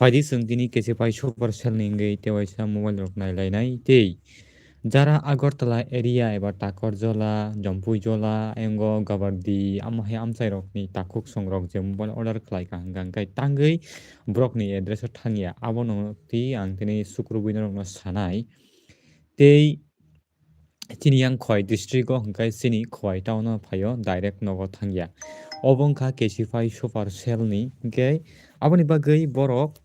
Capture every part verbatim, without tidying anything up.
Phaidi chwng tini K C five Supercell ni wngwi tewaisa mobile rok nailainai tei jara Agartala area eba Takarjala, Jampuijala, ayongo Gabardi, amo hai amchai rokni takhuk songrok je mobile order khlaikha hwnkha hwnkhe tangwi borokni address o thangya. Abono twi ang tini sukrubwi norokno sanai. Tei chini yang Khowai district o hwnkhe chini Khowai town o phaio, direct nogo thangya. Obo wngkha K C five Supercell ni, hwnkhe aboni bagwi borok,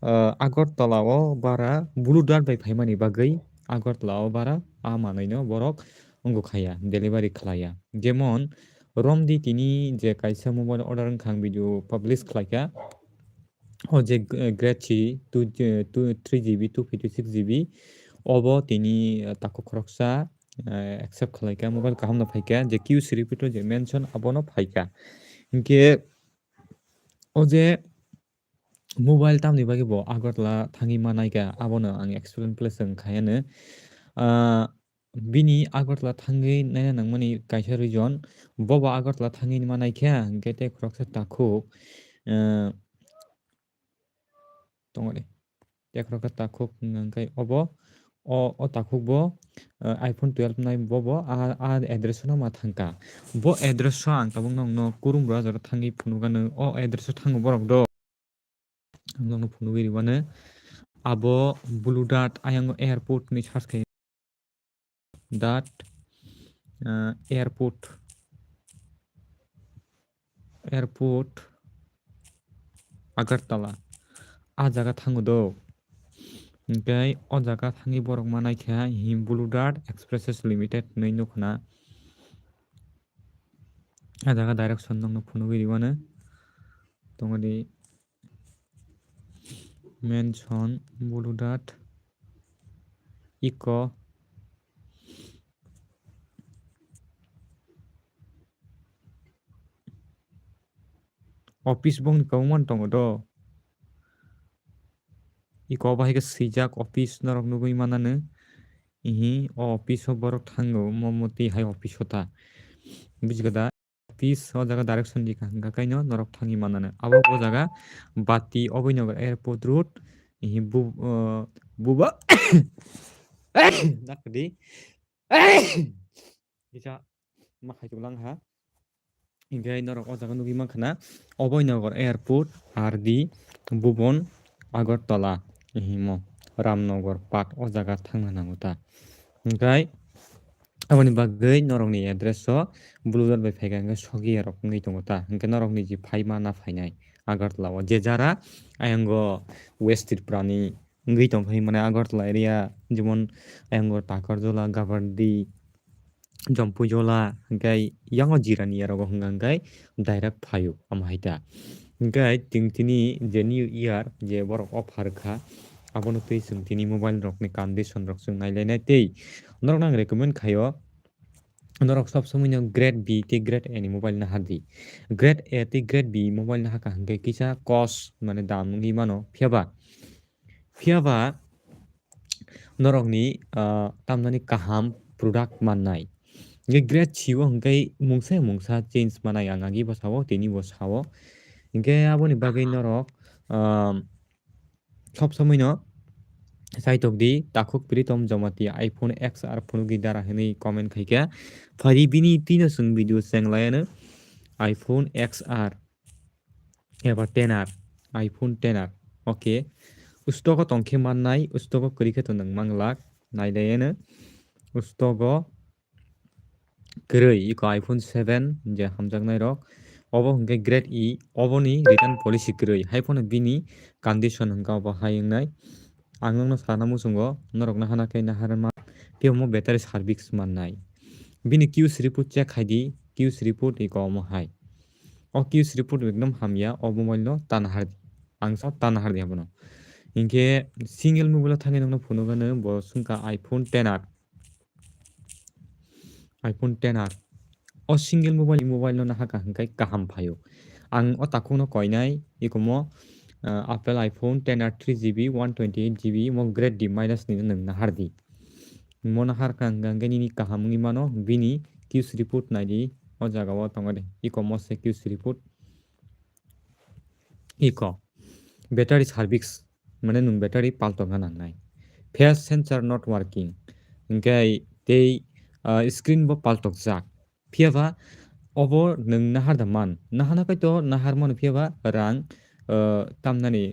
ah, Agartala o bara Blue Dart bai phaimani bagwi Agartala o bara a manwino borok wngo khaya, delivery khlaiya. Jemon romdi tini je kaisa mobile order wngkha ang video publish khlaikha. O je, eh, Great C two, eh, two, three G B, two fifty six G B, obo tini, eh, takhuk khoroksa, eh, accept khlaikha, mobile kaham no phaikha, je Q C repeat o je mention abono phaikha. Hinkhe o je mobile tamni bagwi bo Agartala thangwi manaikha, abono ang explain place wng khaiyano. Ah, bini Agartala thangwi naina nangmani kaisa reason, bobo Agartala thangwi manaikha, hinkhe tei khoroksa takhuk, eh, tongori. Tei khoroksa takhuk hwnkhe obo, o, o takhuk bo, eh, iPhone twelve nai bobo a, a address no ma thangkha. Bo address o ang tabuk nokno kurum bwrajora thangwi phunukgano, o address o thango borok do. Ang nokno phunugwi rwmano. Abo Blue Dart ayang airport ni search khai. Dart, ah, airport. Airport Agartala. A jaga thango do. Hinkhe o jaga thangwi borok manaikha hi Blue Dart Expresses Limited hinwi nukhuna. A jaga direction nokno phunugwi rwmano. Tongodi mention Blue Dart iko office bongni kwbangma tongo do. Iko bahai khe swijak office norok nugwi manano. Ihi o office o borok thango, mo motwi hai office o ta. Bujigo da? Office o jaga direction di kha hwnkha kaino norok thangwi manano. Abo bo jaga Bati Abhinanagar Airport Road. Ihi bu, uh, buba. Nakdi. Kisa ma khai chuklang ha. Hinkhe norok o jaga nugwi mankha na, Abhinanagar Airport, R D Bhuban, Agartala, himo Ramnagar Park o jaga thangna nango ta. Hinkhe aboni bagwi norokni address o Blue Dart bai phaikha hinkhe sogwi rok wngwi tongo ta. Hinkhe norokni je phaima na phainai Agartala o je jara ayang o West Tripura ni wngwi tongkha, mane Agartala area, jemon ayang o Takarjala, Gabardi, Jampuijala, hwnkhe yango Jirani yarogo hwnka hwnkhe direct phaio, amo hai ta. Hwnkhe chwng tini je new year je borok offer kha, abono twi chwng tini mobile rokni condition rok chwng nailainai tei norokno ang recommend khaio, norok sob somoi no Grade B tei Grade A ni mobile nahardi. Grade A tei Grade B mobile nahakha hwnkhe kisa cost mane dam wngwi mano, phiyaba, phiyaba norokni, ah, tamnani kaham product mannai. Hwnkhe Grade C o hwnkhe mungsa mungsa change manai ang agi bo sao, tini bo sao. Hwnkhe aboni bagwi norok, ah, sob somoi no chaitok di, takhuk Pritom Jamatia iPhone X R phunugwi dara hinwi comment khaikha. Phari bini twino chwng video cheng laiano iPhone X R. Eba ten R, iPhone ten R. Okay. Ustogo tongkhe mannai, ustogo kwrwi khe to nwng manglak. Naidayeno ustogo kwrwi, iko iPhone seven je hamjaknai rok. Obo hwnkhe Grade E, oboni return policy kwrwi. Hai phano bini condition hwnkha obo hai wngnai. Ang nokno sana muchungo, norokno hana khe naharma. Phiya omo battery service mannai. Bini Q C report check khaidi, Q C report iko omo hai. O Q C report ekdom hamya, o mobile no ta nahardi. Ang sa ta nahardi abono. Hinkhe single mobile o thangwi nokno phunukgano bo swngkha iPhone ten R. iPhone ten R. O single mobile, mobile no nahakha hwnkhe kaham phaio. Ang o takhukno koinai, ikomo, ah, Apple iPhone ten R three G B, one twenty eight G B, mo Grade D minus ni nwng nahardi. Mo naharkha hwnkhe nini kaham wngwi mano, bini Q C report naidi, o jaga o tongo de. Ikomo se Q C report. Iko. Battery service. Mane nwng battery paltokna nangnai. Fast sensor not working. Hingke tei, ah, screen bo paltokjak. Phiya ba obo nwng nahar da man. Nahana kai to nahar mano phiya ba rang, ah, tamnani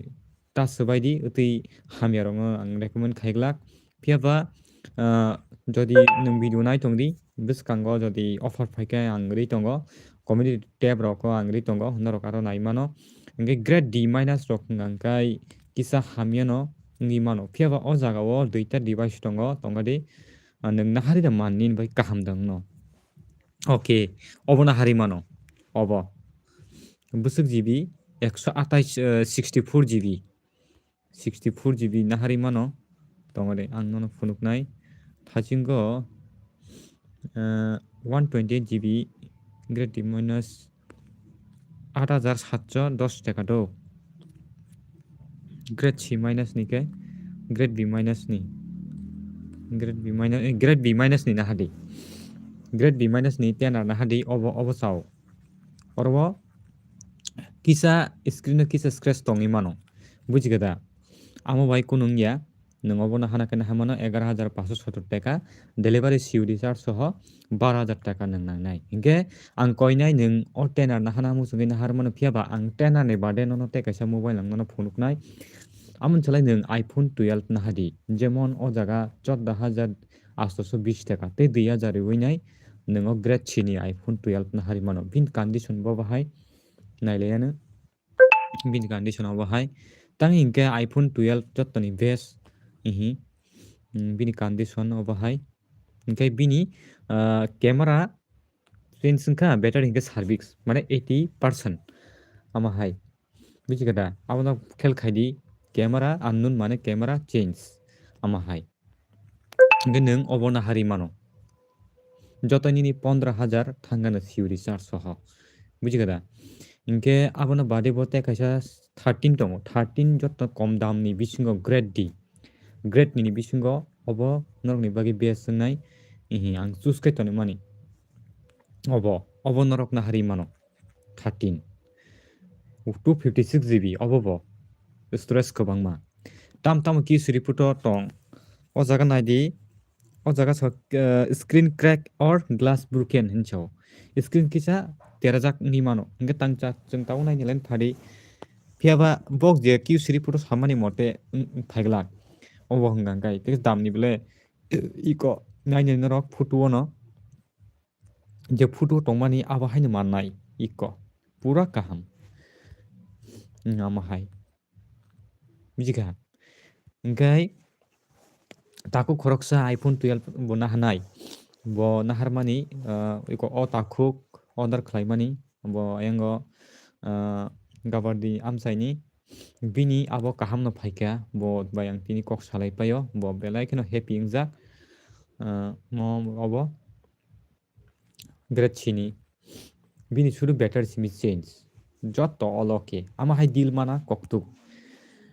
ta swbai di, twi hamya rokno ang recommend khai glak. Phiya ba, ah, jodi nwng video nai tong di, bwskango jodi offer phai khe ang ri tongo, community tab rok o ang ri tongo, norok aro nai mano. Hingke grade D minus rok hwnka hwnkhe kisa hamya no wngwi mano. Phiya ba o jaga o duita device tongo, tongkha di, ah, nwng nahari da man nini bai kaham da wngno. Okay, obo nahari mano, obo. Bwswk G B, ekso atais, eh, sixty four G B. Sixty four G B nahari mano. Tongo de, ang nono phunuknai. Thachingo, eh, one twenty eight G B grade D minus aat hajar satso dos taka do. Grade C minus ni khe grade B minus ni. Grade B minus, eh, grade B minus ni nahadi. Grade B minus ni ten R nahadi obo, obo sao. Oro o kisa screen o kisa scratch tongwi mano. Buji khe da? Amo bai kunu wngya. Nwng obono hana khe naha mano egaroh hajar paanso sotor taka, delivery C O D charge soho baro hajar taka nwng nangnai. Hinkhe ang koinai nwng o ten R nahana muchungwi nahar mano, phiya ba ang ten R ni baade nono tei kaisa mobile ang nono phunuknai. Amoni salai nwng iPhone twelve nahadi, jemon o jaga chordo hajar aatso bis taka tei dui hajar riwi nai nwng o grade C ni iPhone twelve nahari mano. Bini condition bo bahai nailaiano. Bini condition obo hai. Tang hinkhe iPhone twelve jottoni best, ihi. Mm, bini condition obo hai. Hinkhe bini, ah, camera change wngkha, battery hinkhe service, mane eighty percent. Ama hai. Buji khe da? Abono khel khai di, camera unknown mane camera change. Ama hai. Hinkhe nwng obo nahari mano. Joto nini pondro hajar thangano C O D charge soho. Buji khe da? Hinkhe abono baade bo tei kaisa thirteen tongo. Thirteen joto kom dam ni bisingo grade D. Grade ni bisingo obo norokni bagwi best wngnai. Ihi, ang choose khai tonwi mani. Obo, obo norok nahari mano. Thirteen. Two fifty six G B, obo bo. Storage kwbangma. Tam tamo key siri photo tong. O jaga nai di. O jaga so, eh, screen crack or glass broken hinwi sao. Screen kisa terajak wngwi mano. Hinkhe tangcha chwng tabuk naini line phadi. Phiya ba bok je key siri photo samani mote wng, wng phaiglak. Obo hwnka hwnkhe tei damni bole, eh, iko naini norok photo ono. Je photo tongmani abo haino mannai iko. Pura kaham. Wng, amo hai. Buji kha? Hinkhe takhuk khoroksa iPhone twelve bo nahanai. Bo naharmani, ah, iko o takhuk order khlaimani. Bo ayango, ah, Gabardi amchaini. Bini abo kahamno phaikha. Bo bai ang tini kok salai paio. Bo belai kheno happy wngjak. Ah, mo obo. Grade C ni. Bini sudu battery simi change. Joto olo khe. Ama hai deal mana koktuk.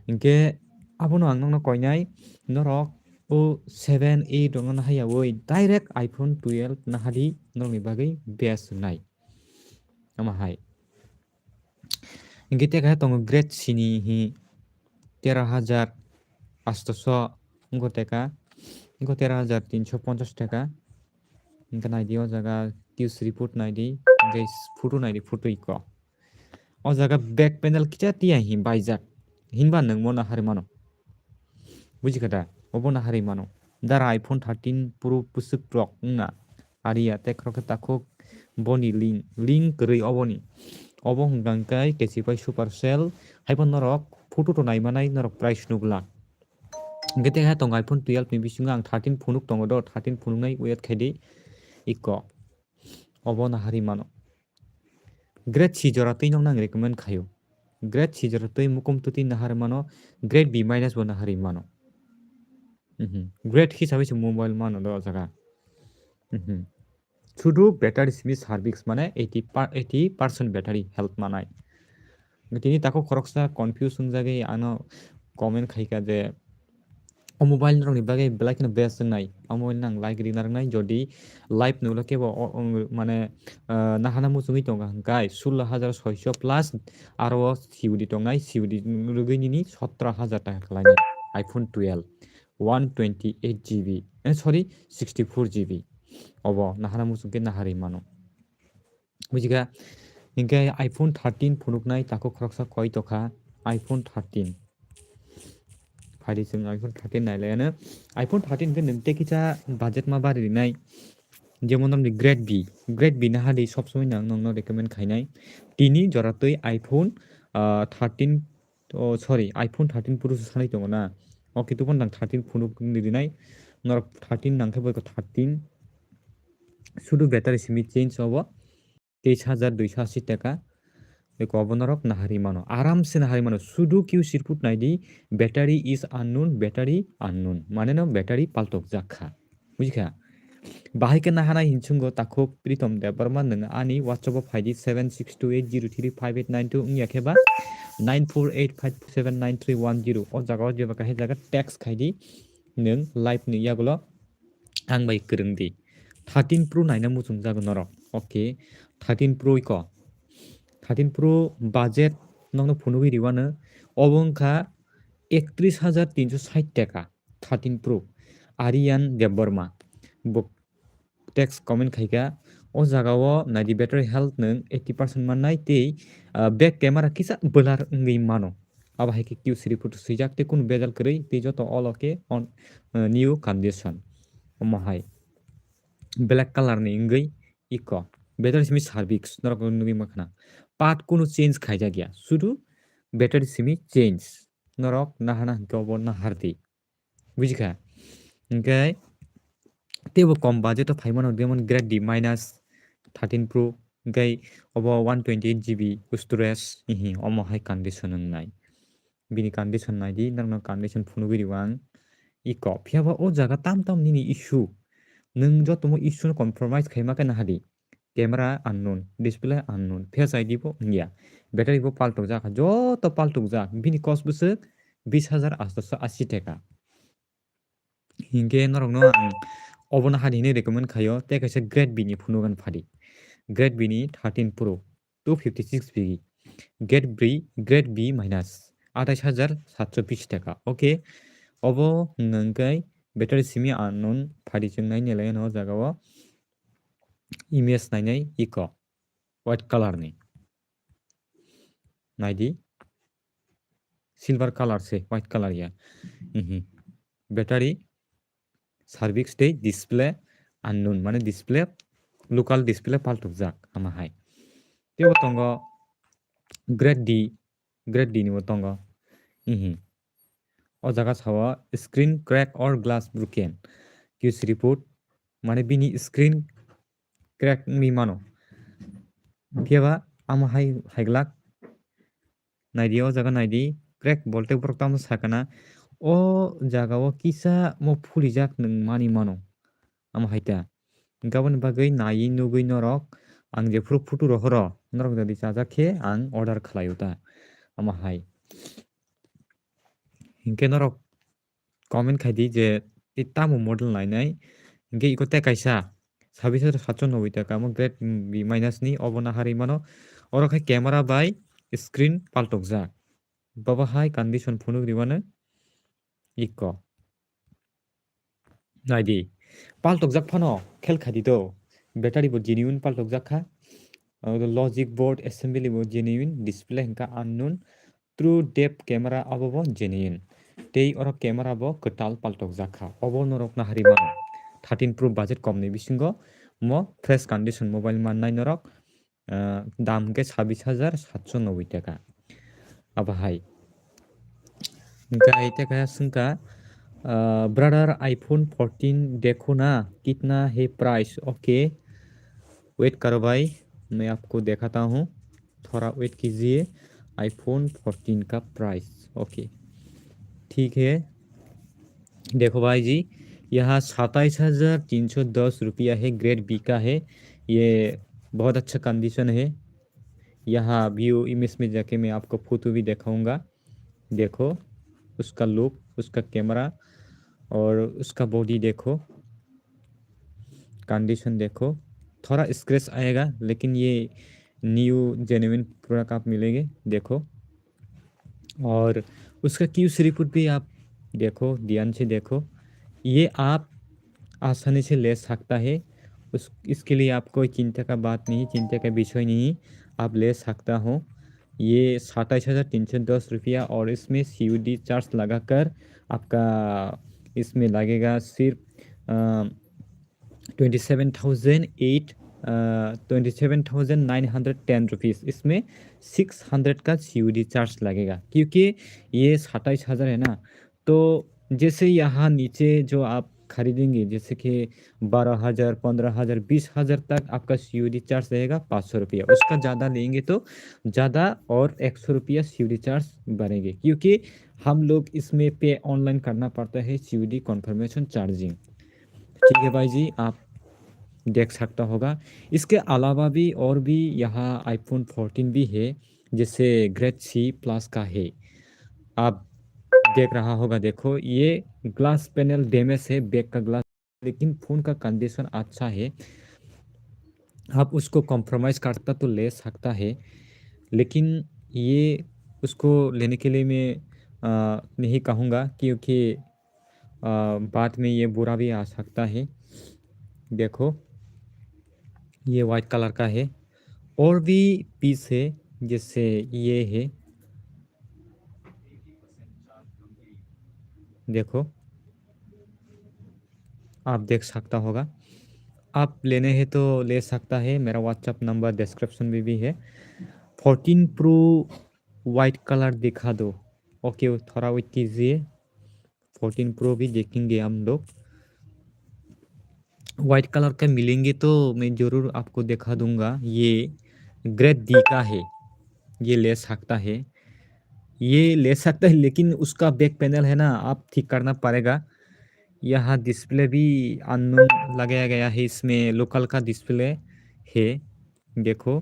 Hinkhe abono ang nokno koinai, norok o seven, eight rokno nahayawi direct iPhone twelve nahadi norokni bagwi best wngnai. Ama hai. Hinkhe tei kaisa tongo grade C ni hi tero hajar aatso wngkha teka, wngkha tero hajar tinso ponchas teka. Hinkhe naidi o jaga key siri photo naidi, hinkhe photo naidi photo iko. O jaga back panel kisa tiya hi baijak, hinba nwng bono hari mano. Buji kha da? Obono hari mano. Dara iPhone thirteen Pro bwswk rok wngna. Ariya tei khoroksa takhuk boni link, link kwrwi oboni. Obo hwnkha hwnkhe kesipai Supercell, haibo norok photo to naimanai norok price nukla. Hwnkhe tei hai tongo iPhone twelve ni bisingo ang thirteen phunuk tongo do, thirteen phunuknai wait khaidi iko. Obo nahari mano. Grade C jora twi nokno ang recommend khaio. Grade C jora twi mukum twtwi nahar mano, grade B minus bo nahari mano. Mhm. Grade hisabai se mobile mano do o jaga. Mhm. Sudu battery simi service mane eighty per, eighty percent battery health manai. Tini takhuk khoroksa confuse wngjagwi ano comment khaika je O mobile norokni bagwi belai kheno best wngnai. O mobile nang like rina rwngnai, jodi live nukla kebo o, o, mane, ah, nahana muchungwi tongo hwnkhai sullo hajar soiso plus aro o C O D tongnai, C O D rwgwi nini sotro hajar taka khlainai. iPhone twelve, one twenty eight G B, eh, sorry, sixty four G B. Obo nahana muchungkhe naharwi mano. Bujikha, hinkhe iPhone thirteen phunuknai takhuk khoroksa koi tokha, iPhone thirteen. Phaidi chwng iPhone thirteen nailaiano. iPhone thirteen khe nwng tei kisa budget ma bari rinai. Jemon, nokni Grade B, Grade B nahadi sob somoi nang nokno recommend khainai. Tini jora twi iPhone, ah, thirteen, oh, sorry, iPhone thirteen Pro se sanai tongo na. O khe tubun nang thirteen phunuk rinai. Norok thirteen nangkhe boiko thirteen. Sudu battery simi change obo. Teis hajar duiso ashi taka. Eko obo norok naharwi mano. Aram se naharwi mano. Sudu Q C report naidi, battery is unknown, battery unknown. Mane no battery paltok jak kha. Bujikha? Bahai khe nahanai hinchungo takhuk Pritom Debbarma nwng ani WhatsApp o phaidi seven six two eight zero three five eight nine two wngya khe ba nine four eight five seven nine three one zero. O jaga o jeba kahai jaga text khaidi nwng live ni yagulo ang bai kwrwng di. Thirteen Pro naina muchung jago norok. Okay. Thirteen Pro iko. Thirteen Pro budget nokno phunugwi riwano. Obo wngkha ektris hajar tinso sait taka. Thirteen Pro. Aryan Debbarma. Bo text comment khaikha. O jaga o naidi battery health nwng eighty percent mannai tei, ah, back camera kisa blur wngwi mano. Abo hai khe Q C report swijak tei kunu bejal kwrwi tei joto olo khe on, eh, new condition. Omo hai black color ni wngwi iko. Battery simi service norok nugwi mankha na. Part kunu change khaijak ya. Sudu battery simi change. Norok nahana hwnkhe obo nahardi. Bujikha? Hwnkhe teibo kom budget o phaimano, jemon Grade D minus thirteen Pro, hwnkhe obo one twenty eight G B storage, hihi, omo hai condition wngnai. Bini condition naidi, nokno condition phunugwi rw ang. Iko, phiyaba o jaga tam tam nini issue. Nwng jotomo issue no compromise khaima khe nahadi. Camera unknown, display unknown, Face I D bo wngya. Battery bo paltokjak, joto paltokjak. Bini cost bwswk bis hajar aatso ashi taka. Hinkhe norokno ang obono hani hinwi recommend khaio, tei kaisa Grade B ni phunuk ani phadi. Grade B ni thirteen Pro, two fifty six G B. Grade B, Grade B minus, atais hajar satso bish taka. Okay, obo hwnkhe battery simi unknown phadi chwng nai nai lai o jaga o. Image nainai iko white color ni. Naidi. Silver color se, white color ya. Mhm. Battery, service tei display unknown, mane display, local display paltokjak ama hai. Teibo tongo Grade D, Grade D ni bo tongo. Mhm. O jaga sao screen crack or glass broken. Q C report, mane bini screen crack wngwi mano. Phiyaba amo hai haiglak. Naidi o jaga naidi, crack bolte borok tamo sakana. O jaga o kisa mo phulijak nwng mani mano. Amo hai ta. Hinkhe aboni bagwi naiwi nugwi norok ang jephuru photo rohoro, norok jodi chajak khe ang order khlaio ta. Amo hai. Hinkhe norok comment khai di je tei tamo model nainai. Hinkhe iko tei kaisa sabis hajar satso noboi taka, omo Grade B minus ni, obo naharwi mano. Oro khe camera bai screen paltokjak. Babo hai condition phunuk rwmano iko. Naidi. Paltokjak phano khel khai di do. Battery bo genuine paltokjak kha. Abo logic board assembly bo genuine, display hinkha unknown. True depth camera abo bo genuine. Tei oro camera bo kwtal paltokjak kha. Obo norok naharwi mano. Thirteen Pro budget komni bisingo mo fresh condition mobile mannai norok, ah, dam hinkhe sabis hajar satso noboi taka. Abo hai. Hinkhe hai tei kaya swngkha, ah, "Brother, iPhone fourteen dekho na, kitna hai price?" Okay. Wait karo bhai, main aapko dekhata hoon. थोड़ा wait कीजिए। iPhone fourteen का price, okay, ठीक है। देखो भाई जी, यहाँ सत्ताईस हजार तीन सौ दस रुपया है, Grade B का है। ये बहुत अच्छा condition है। यहाँ view image में जाके मैं आपको photo भी दिखाऊंगा। देखो उसका look, उसका camera, और उसका बॉडी देखो, कंडीशन देखो, थोड़ा स्क्रैच आएगा, लेकिन ये न्यू जेन्युइन प्रोडक्ट आप मिलेंगे। देखो, और उसका क्यूसी रिपोर्ट भी आप देखो, ध्यान से देखो। ये आप आसानी से ले सकता है। उस इसके लिए आप कोई चिंता का बात नहीं, चिंता का विषय नहीं, आप ले सकता हो। ये सत्ताईस हज़ार तीन सौ दस रुपया और इसमें सीओडी चार्ज लगाकर आपका इसमें लगेगा सिर्फ, अ, twenty seven thousand eight, uh, twenty seven thousand nine hundred ten rupees. इसमें सिक्स हंड्रेड का सीओडी चार्ज लगेगा, क्योंकि ये सत्ताईस हज़ार है ना। तो जैसे यहाँ नीचे जो आप खरीदेंगे, जैसे कि बारह हज़ार, पन्द्रह हज़ार, बीस हज़ार तक आपका सीओडी चार्ज रहेगा पाँच सौ रुपया। उसका ज़्यादा लेंगे तो ज़्यादा और एक सौ रुपया सीओडी चार्ज बढ़ेंगे, क्योंकि हम लोग इसमें पे ऑनलाइन करना पड़ता है सीओडी कन्फर्मेशन चार्जिंग। ठीक है भाई जी, आप देख सकता होगा। इसके अलावा भी और भी यहाँ आईफोन फोर्टीन भी है, जैसे ग्रेड सी प्लस का है। आप देख रहा होगा, देखो, ये ग्लास पैनल डैमेज है, बैक का ग्लास, लेकिन फ़ोन का कंडीशन अच्छा है। आप उसको कॉम्प्रोमाइज़ करता तो ले सकता है, लेकिन ये उसको लेने के लिए मैं, अ, नहीं कहूँगा, क्योंकि, अ, बाद में ये बुरा भी आ सकता है। देखो, ये वाइट कलर का है, और भी पीस है, जैसे ये है, देखो, आप देख सकता होगा, आप लेने हैं तो ले सकता है। मेरा WhatsApp नंबर डिस्क्रिप्शन में भी है। फोर्टीन प्रो वाइट कलर दिखा दो। ओके, थोड़ा वेट कीजिए, फोर्टीन प्रो भी देखेंगे हम लोग। वाइट कलर का मिलेंगे तो मैं ज़रूर आपको दिखा दूंगा। ये ग्रेड डी का है, ये ले सकता है, ये ले सकता है, लेकिन उसका बैक पैनल है ना, आप ठीक करना पड़ेगा। यहाँ डिस्प्ले भी अननोन लगाया गया है, इसमें लोकल का डिस्प्ले है। देखो,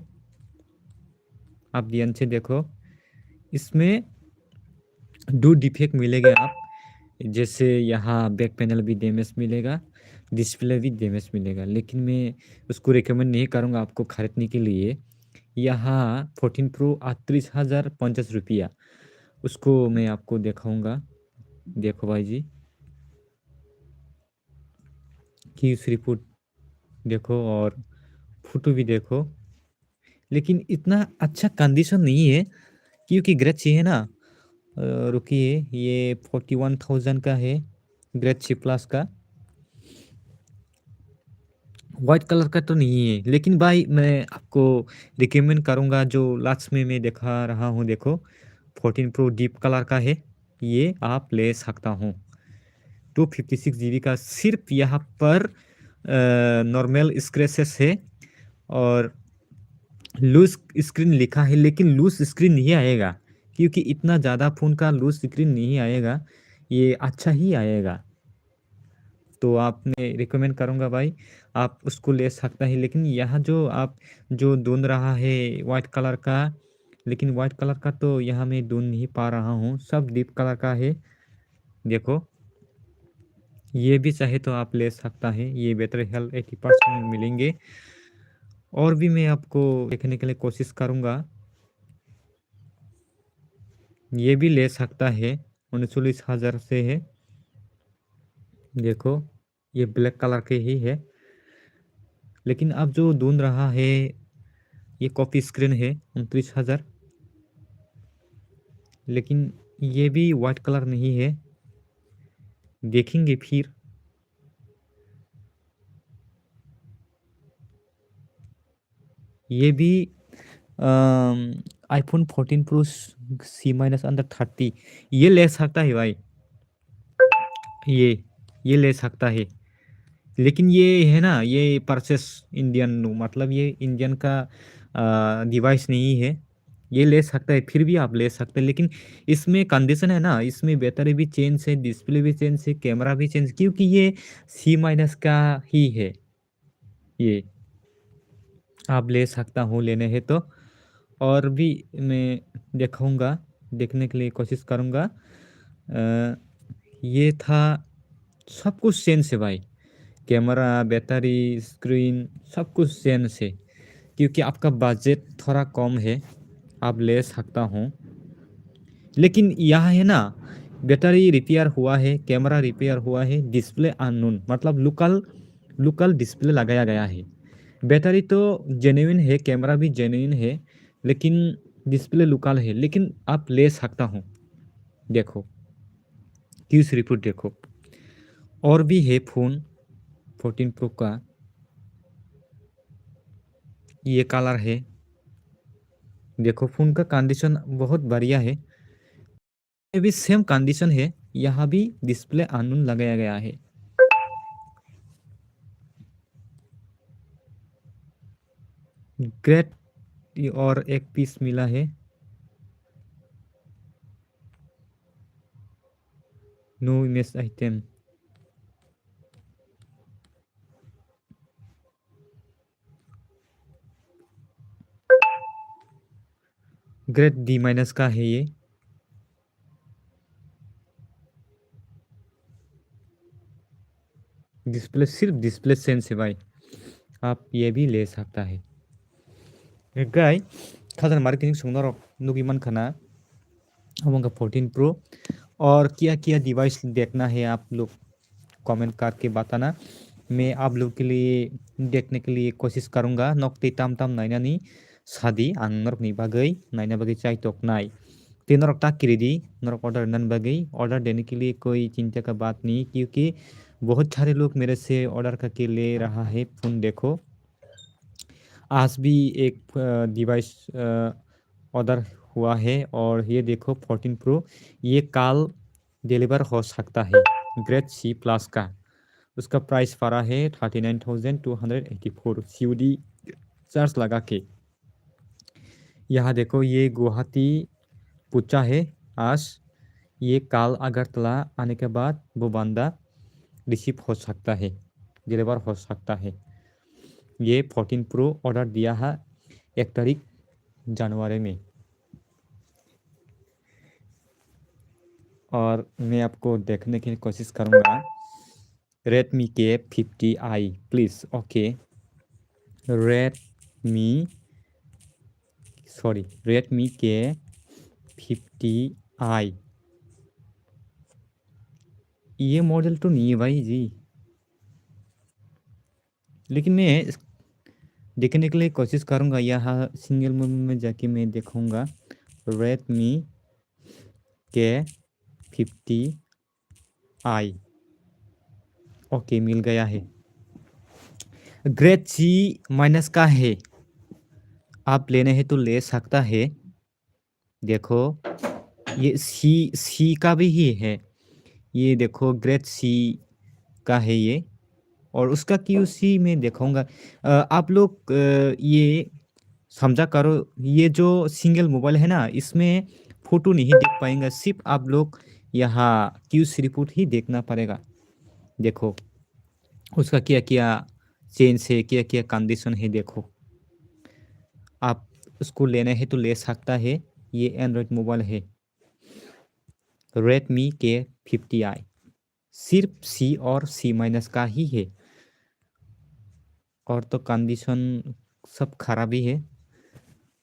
आप ध्यान से देखो, इसमें दो डिफेक्ट मिलेगा आप, जैसे यहाँ बैक पैनल भी डैमेज मिलेगा, डिस्प्ले भी डैमेज मिलेगा, लेकिन मैं उसको रिकमेंड नहीं करूँगा आपको खरीदने के लिए। यहाँ फोर्टीन प्रो अड़तीस हज़ार पचास रुपया, उसको मैं आपको दिखाऊंगा। देखो भाई जी, क्यूसी रिपोर्ट देखो और फोटो भी देखो, लेकिन इतना अच्छा कंडीशन नहीं है, क्योंकि ग्रेड सी है ना। अ, रुकिए, ये फोर्टी वन थाउजेंड का है, ग्रेड सी प्लस का। वाइट कलर का तो नहीं है, लेकिन भाई, मैं आपको रिकमेंड करूँगा, जो लास्ट में मैं दिखा रहा हूँ, देखो, फोर्टीन प्रो डीप कलर का है, ये आप ले सकता हूँ। टू फिफ्टी सिक्स जीबी का सिर्फ यहाँ पर, अ, नॉर्मल स्क्रैचेस है और लूज स्क्रीन लिखा है, लेकिन लूज स्क्रीन नहीं आएगा, क्योंकि इतना ज़्यादा फ़ोन का लूज स्क्रीन नहीं आएगा, ये अच्छा ही आएगा। तो आप, मैं रिकमेंड करूँगा भाई, आप उसको ले सकता है। लेकिन यहाँ जो आप जो ढूंढ रहा है वाइट कलर का, लेकिन वाइट कलर का तो यहाँ मैं ढूंढ नहीं पा रहा हूँ, सब डीप कलर का है। देखो, ये भी चाहे तो आप ले सकता है, ये बैटरी हेल्थ एटी परसेंट मिलेंगे। और भी मैं आपको देखने के लिए कोशिश करूँगा। ये भी ले सकता है, उनचालीस हज़ार से है। देखो, ये ब्लैक कलर के ही है, लेकिन अब जो ढूंढ रहा है, ये कॉफ़ी स्क्रीन है, उनतीस हज़ार, लेकिन ये भी वाइट कलर नहीं है, देखेंगे फिर। ये भी, अम, iPhone फोर्टीन प्रो सी माइनस अंडर थर्टी, ये ले सकता है भाई, ये, ये ले सकता है। लेकिन ये है ना, ये परचेस इंडियन, मतलब ये इंडियन का, अ, डिवाइस नहीं है, ये ले सकता है, फिर भी आप ले सकते हैं। लेकिन इसमें कंडीशन है ना, इसमें बैटरी भी चेंज है, डिस्प्ले भी चेंज है, कैमरा भी चेंज, क्योंकि ये सी माइनस का ही है। ये आप ले सकता हूँ, लेने हैं तो। और भी मैं दिखाऊंगा, देखने के लिए कोशिश करूँगा। अ, ये था सब कुछ चेंज है भाई। कैमरा, बैटरी, स्क्रीन, सब कुछ चेंज है। क्योंकि आपका बजट थोड़ा कम है, आप ले सकता हूँ। लेकिन यहाँ है ना, बैटरी रिपेयर हुआ है, कैमरा रिपेयर हुआ है, डिस्प्ले अननोन, मतलब लोकल, लोकल डिस्प्ले लगाया गया है। बैटरी तो जेन्युइन है, कैमरा भी जेन्युइन है, लेकिन डिस्प्ले लोकल है, लेकिन आप ले सकता हूँ। देखो, क्यूज रिपोर्ट देखो, और भी है फ़ोन फोर्टीन प्रो का, ये कलर है। देखो, फ़ोन का कंडीशन बहुत बढ़िया है। ये भी सेम कंडीशन है, यहाँ भी डिस्प्ले अननोन लगाया गया है। ग्रेट, और एक पीस मिला है। No image item. Grade D minus का है ये। डिस्प्ले, सिर्फ डिस्प्ले चेंज है भाई, आप ये भी ले सकता है। गाई, खजन मार्केटिंग सुंदर नुगी मन खाना, हम फोर्टीन प्रो। और क्या क्या डिवाइस देखना है आप लोग कमेंट करके बताना, मैं आप लोग के लिए देखने के लिए कोशिश करूँगा। Nok tei tam tam nainani sadi ang norokni bagwi naina bagwi chai toknai. Tei norok ta kiri di, norok order nan bagwi, order देने के लिए कोई चिंता का बात नहीं, क्योंकि बहुत सारे लोग मेरे से ऑर्डर करके ले रहा है। फ़ोन देखो, आज भी एक, अ, डिवाइस, अ, ऑर्डर हुआ है और ये देखो फोर्टीन प्रो, ये कल डिलीवर हो सकता है। ग्रेड सी प्लस का, उसका प्राइस पड़ा है thirty nine thousand two hundred eighty four, COD charge लगा के। यहाँ देखो, ये गुवाहाटी पहुँचा है आज, ये कल अगरतला आने के बाद वो बंदा रिसीव हो सकता है, डिलीवर हो सकता है। ये फोर्टीन प्रो ऑर्डर दिया है एक तारीख जनवरी में। और मैं आपको देखने की कोशिश करूँगा। Redmi के fifty I, please. Okay, Redmi, sorry, Redmi के फिफ्टी आई, ये मॉडल तो नहीं है भाई जी, लेकिन मैं इस-, देखने के लिए कोशिश करूँगा। यहाँ सिंगल मोबाइल में जाके मैं देखूँगा, Redmi के फिफ्टी आई। ओके, मिल गया है। ग्रेड सी माइनस का है, आप लेना है तो ले सकता है। देखो, ये सी, सी का भी ही है। ये देखो, ग्रेड सी का है ये। और उसका क्यूसी मैं दिखाऊंगा। अ, आप लोग, अ, ये समझा करो, ये जो सिंगल मोबाइल है ना, इसमें फोटो नहीं देख पाएंगे, सिर्फ आप लोग यहाँ क्यूसी रिपोर्ट ही देखना पड़ेगा। देखो, उसका क्या क्या चेंज है, क्या क्या कंडीशन है, देखो। आप उसको लेना है तो ले सकता है। ये एंड्रॉयड मोबाइल है, Redmi के फिफ्टी आई। सिर्फ सी और सी माइनस का ही है, और तो कंडीशन सब खराब ही है।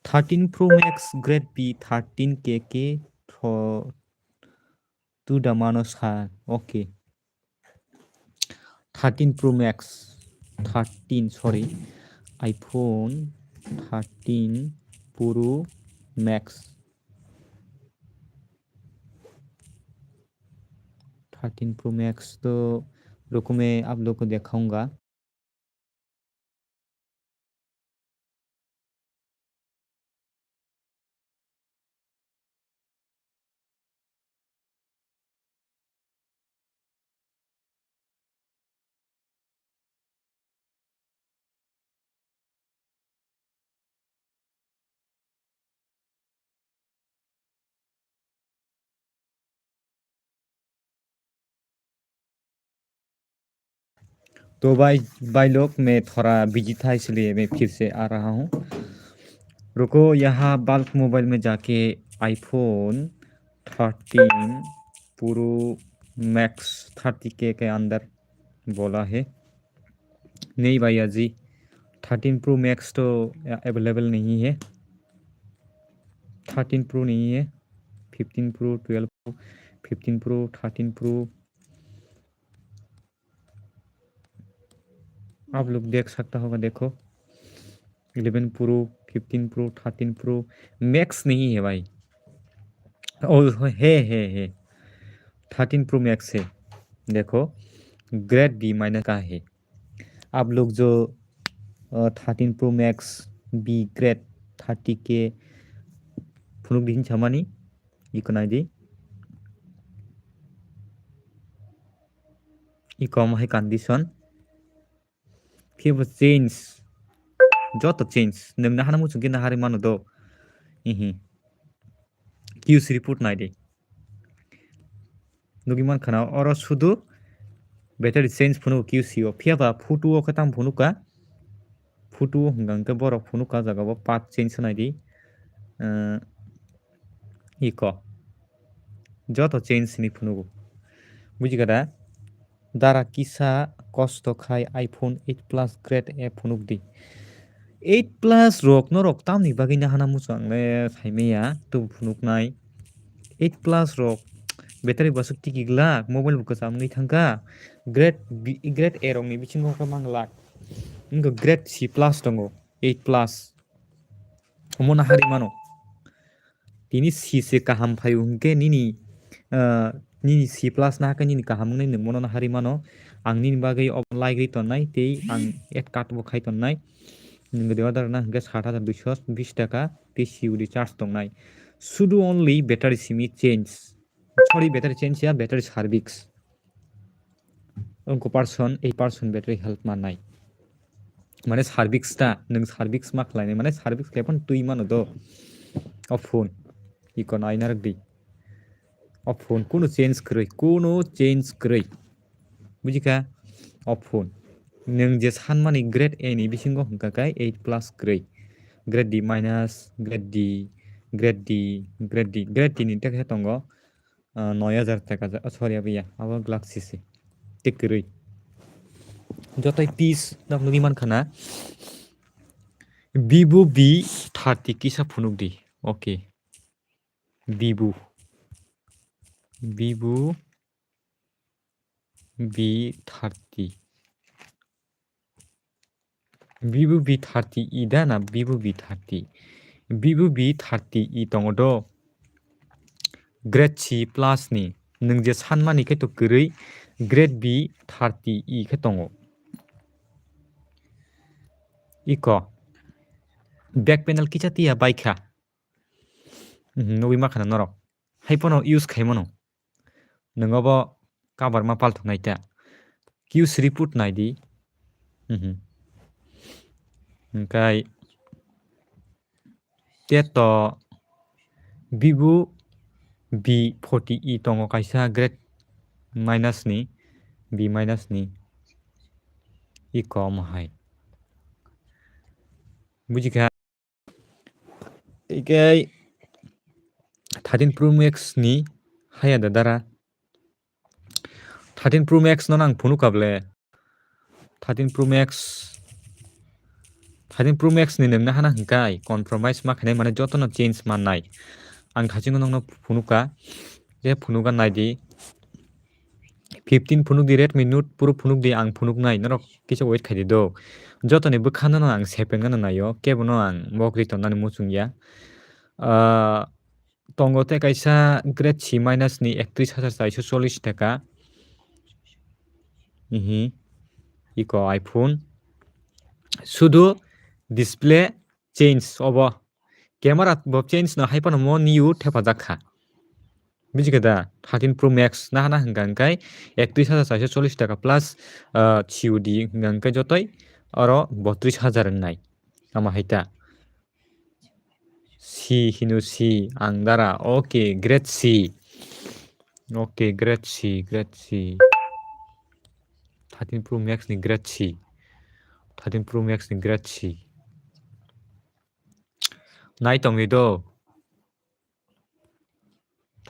Thirteen pro max grade B thirteen के के थो-, टू द मानो सा, okay. Thirteen pro max, thirteen, sorry, iPhone thirteen pro max. Thirteen pro max तो रुको, मैं आप लोग को दिखाऊंगा। तो भाई, भाई लोग, मैं थोड़ा बिजी था, इसलिए मैं फिर से आ रहा हूँ। रुको, यहाँ बल्क मोबाइल में जाके iPhone thirteen pro max thirty के के अंदर बोला है। नहीं भैया जी, थर्टीन प्रो मैक्स तो अवेलेबल नहीं है। थर्टीन प्रो नहीं है, fifteen pro, twelve pro, fifteen pro, thirteen pro, आप लोग देख सकता होगा, देखो, eleven pro, fifteen pro, thirteen pro, max नहीं है भाई। ओ, है, है, है, थर्टीन प्रो मैक्स है। देखो, ग्रेड बी माइनस का है। आप लोग जो, अ, thirteen pro max B grade thirty के phunuk di hinsamani, iko nai di. Iko omo hai condition. Phiya bo change. Joto change. Nwng nahana muchung khe naharwi mano do. Ihi. Q C report nai di. Nugwi mankha na oro sudu battery change phunuk Q C o. Phiya ba photo o khe tamo phunuk ka? Photo o hwnka hwnkhe borok phunuk ka jaga bo path change nai di. Eh, iko. Joto change ni phunugo. Buji kha da? Dara kisa kosto khai iPhone eight Plus Grade A phunuk di. Eight Plus rok norok tamni bagwi nahana muchung ang le saimaya, tubu phunuknai. Eight Plus rok battery basuk tiki glak, mobile bo kwcham wngwi thangkha. Grade B, Grade A rokni bisingo khe manglak. Wngkha Grade C Plus tongo, eight Plus. Omo naharwi mano. Tini C se kaham phaio hwnkhe nini, ah, nini C plus nahakhe nini kaham wngnai nwng mono naharwi mano. Ang nini bagwi obo like ri tonnai tei ang add card bo khai tonnai. Nwng de order na hwnkhe sat hajar duiso bis taka tei C U D charge tongnai. Sudu only battery simi change. Sorry, battery change ya, battery service. Wngkha person, ei person battery health mannai. Mane service ta, nwng service ma khlainai, mane service khe phano twi mano do. O phone, iko nai narwk di. O phone kuno change kwrwi, kuno change kwrwi. Bujikha? O phone. Nwng je sanmani grade A ni bisingo hwnkha khe eight plus kwrwi. Grade D minus, grade D, grade D, grade D, grade D ni tekhe tongo. Ah, noi hajar taka ja-, oh, sorry, abiya, abo glak sisi. Tei kwrwi. Jotoi piece nok nugwi mankha na. Vivo V thirty kisa phunuk di. Okay. Vivo. Vivo V thirty. Vivo V thirty E da na Vivo V thirty? Vivo V thirty E tongo do. Grade C plus ni. Nwng je sanmani khe to kwrwi grade B thirty E khe tongo. Iko. Back panel kisa tiya baikha. Mhm, nugwi mankha na norok. Hai phano use khaimano. Nwng obo cover ma palthok nai ta. Q C report nai di. Mhm. Hwnkhe teto Vivo V forty E tongo kaisa grade minus ni, V minus ni. Iko omo hai. Bujikha? Tei thirteen Pro Max ni haya da dara. Thirteen Pro Max no nang phunuk kable. Thirteen Pro Max, thirteen Pro Max ni nwng nahana hwnkhe compromise ma khainai, mane jotono change mannai. Ang thachingno nokno phunuka, je phunuka nai di. Fifteen phunuk di, Redmi Note Pro phunuk di, ang phunuk nai, norok kisa wait khai di do. Jotoni bwkhano no ang sepengano naio, kebono ang mok ri tonnani muchung ya. Ah, tongo tei kaisa grade C minus ni ektris hajar chaiso chollish taka. Ihi, iko iPhone. Sudu display change obo. Camera bo change no hai phano mo new thepajak kha. Bujikha da? Thirteen Pro Max nahana hwnkha hwnkhe ektris hajar chaiso chollish taka plus, ah, C U D hwnkha hwnkhe jotoi oro botris hajar wngnai. Ama hai ta. C hino C ang dara. Okay, grade C. Okay, grade C, grade C. Thirteen Pro Max ni grade C. Thirteen Pro Max ni grade C. Nai tongwi do.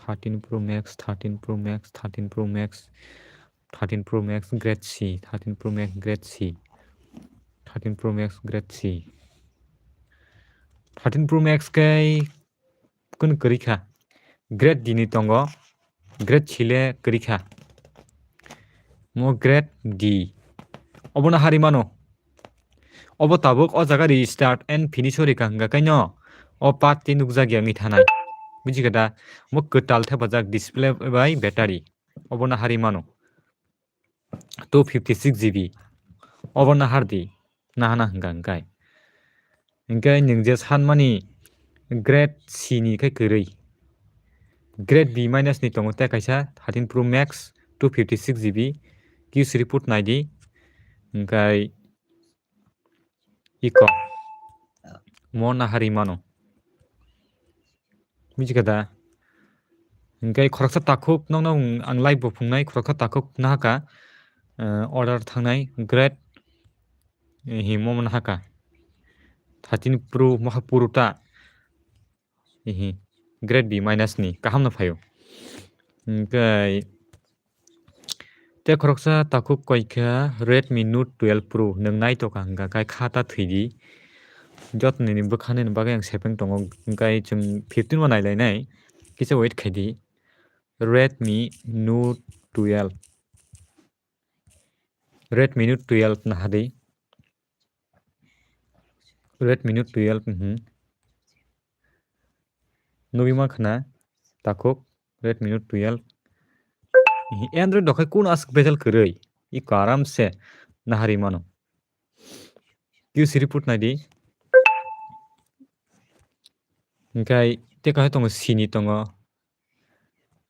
thirteen Pro Max, thirteen Pro Max, thirteen Pro Max, thirteen Pro Max grade C, thirteen Pro Max grade C, thirteen Pro Max grade C, thirteen Pro Max khe kun kwrwi kha, grade D ni tongo, grade C le kwrwi kha, mo grade D. Obono hari mano. Obo tabuk o jaga restart and finish o rika hwnga kaino o part tei nukjak ya wngwi thanai. Buji kha da? Mo kwtal thepajak display bai battery. Obono hari mano. Two fifty six G B. Obono hardi. Nahana hwnga hwnkhe. Hwnkhe nwng je sanmani grade C ni khe kwrwi. Grade B minus ni tongo tei kaisa thirteen Pro Max two fifty six G B. Q C report naidi. Hwnkhe iko mo nahari mano. Buji kha da? Hwnkhe khoroksa takhuk nokno ang live bo phungnai, khoroksa takhuk nahaka, eh, order thangnai grade, eh, himo nahaka. Thirteen Pro moha Pro ta. Ihi, grade B minus ni kaham no phaio. Hwnkhe tei khoroksa takhuk koi kha Redmi Note twelve Pro, nwng nai tokha hwnkha khe kha ta thwi di. Jotoni ni bwkha nini bagwi ang sepeng tongo, hwnkhe chwng fifteen bo nai lai nai, kisa wait khai di. Redmi Note twelve, Redmi Note twelve naha di. Redmi Note twelve, mhm. Nugwi mankha na takhuk Redmi Note twelve. Android dokhai kun aswk bejal kwrwi? Iko aram se nahari mano. Q C report naidi. Hwnkhe tei kaisa tongo, C ni tongo.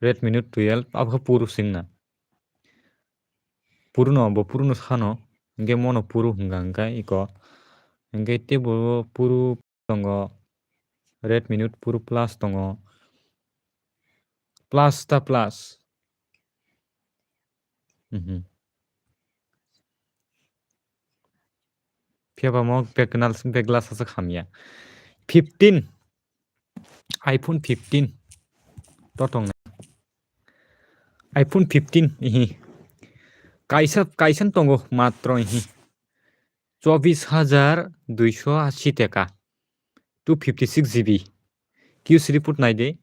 Redmi Note twelve, abo khe Pro swngna. Pro no, bo Pro no sano. Hwnkhe mono Pro hwnkha hwnkhe iko. Hwnkhe tei bo Pro tongo, Redmi Note Pro Plus tongo. Plus ta plus. Mhm. Phiya ba mo back glass, back glass aswk hamya. Fifteen. iPhone fifteen. To tong. iPhone fifteen, ihi. Kaisa, kaisa tongo matro, ihi. Chobis hajar duiso ashi teka. Two fifty six G B. Q C report naidi.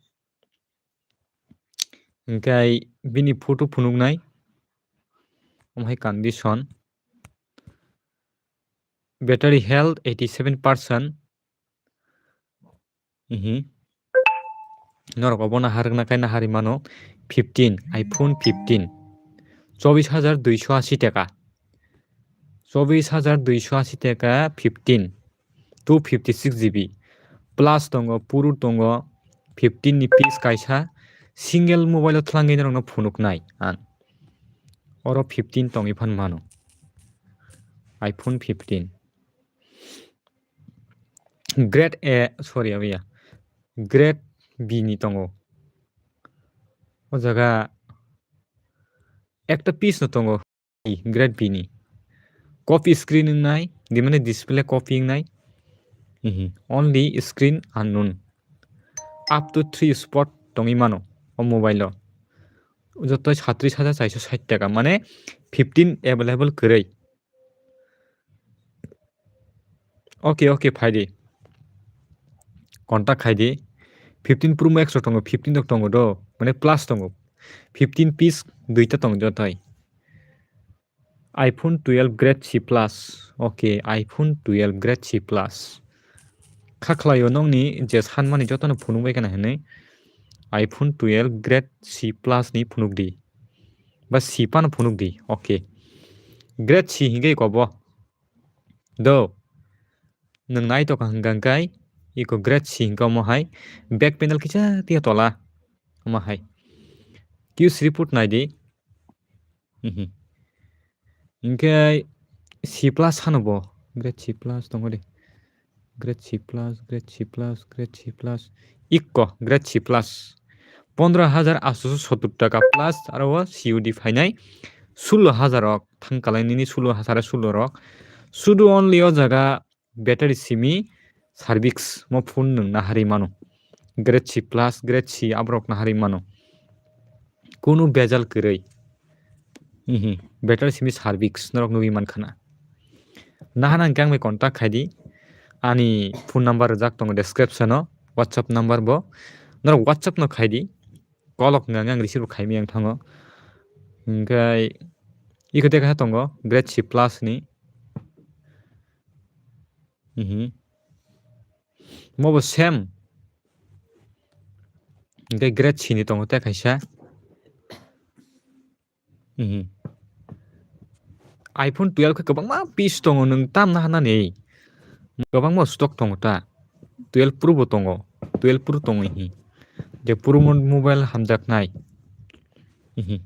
Hwnkhe bini photo phunuknai. Omo hai condition. Battery health eighty seven percent. Ihi. Norok obo naharwkna khe nahari mano fifteen, iPhone fifteen. Chobis hajar duiso ashi teka. Chobis hajar duiso ashi teka fifteen. Two fifty six G B. Plus tongo, Pro tongo, fifteen ni piece kaisa. Single mobile o thwlangwi norokno phunuknai ang. Oro fifteen tongwi phan mano. iPhone fifteen. Grade A, sorry, abiya. Grade B ni tongo. O jaga ekta piece no tongo, grade B ni. Copy screen wngnai, di mane display copy wngnai. Ihi, only screen unknown. Up to three spot tongwi mano o mobile o. Joto satris hajar chaiso sait taka, mane fifteen available kwrwi. Okay, okay, phai di. Contact khai di. Fifteen Pro Max rok tongo, fifteen rok tongo do, mane plus tongo. Fifteen piece duita tongo jotoi. iPhone twelve grade C plus. Okay, iPhone twelve grade C plus. Kha khlaio nokni je sanmani jotono phunuk bai khana hinwi iPhone twelve grade C plus ni phunuk di. Ba C pano phunuk di. Okay. Grade C hinwi kobo. Do. Nwng nai tokha hwnkha hwnkhe iko grade C hwnkha omo hai. Back panel kisa tiya tola. Omo hai. Q C report nai di. Mhm. Hinkhe C plus hano bo. Grade C plus tongo de. Grade C plus, grade C plus, grade C plus. Ikko, grade C plus. Pondro hajar aatso sottor taka plus aro o C U D phainai. Sullo hajar rok thang kalai nini sullo hajar sullo rok. Sudu only o jaga battery simi service mo phone nwng nahari mano. Grade C plus, grade C aborok nahari mano. Kunu bejal kwrwi. Ihi, better simi service norok nugwi mankha na. Nahana hwnkhe ang bai contact khai di. Ani phone number rijak tongo description o, WhatsApp number bo. Norok WhatsApp no khai di. Call rok hwnka hwnkhe ang receive khaimaya wng thango. Hwnkhe iko de kaisa tongo, grade C plus ni. Mhm. Mo bo same. Hwnkhe grade C ni tongo te kaisa. Mhm. iPhone twelve khe kwbangma piece tongo, nwng tamna hanani. Kwbangma stock tongo ta. Twelve Pro bo tongo. Twelve Pro tongo hi. Je Pro mo-, mobile hamjaknai. Hi.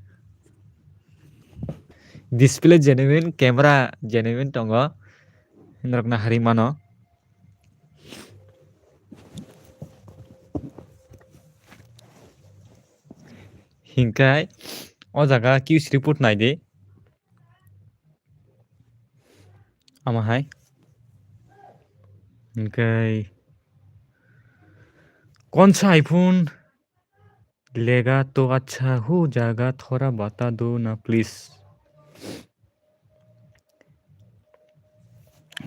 Display genuine, camera genuine tongo. Norok na hari mano. Hinkai o jaga Q C report nai di. Ama hai. Hinkai कौन सा iPhone लेगा तो अच्छा हो जाएगा, थोड़ा बता दो ना please।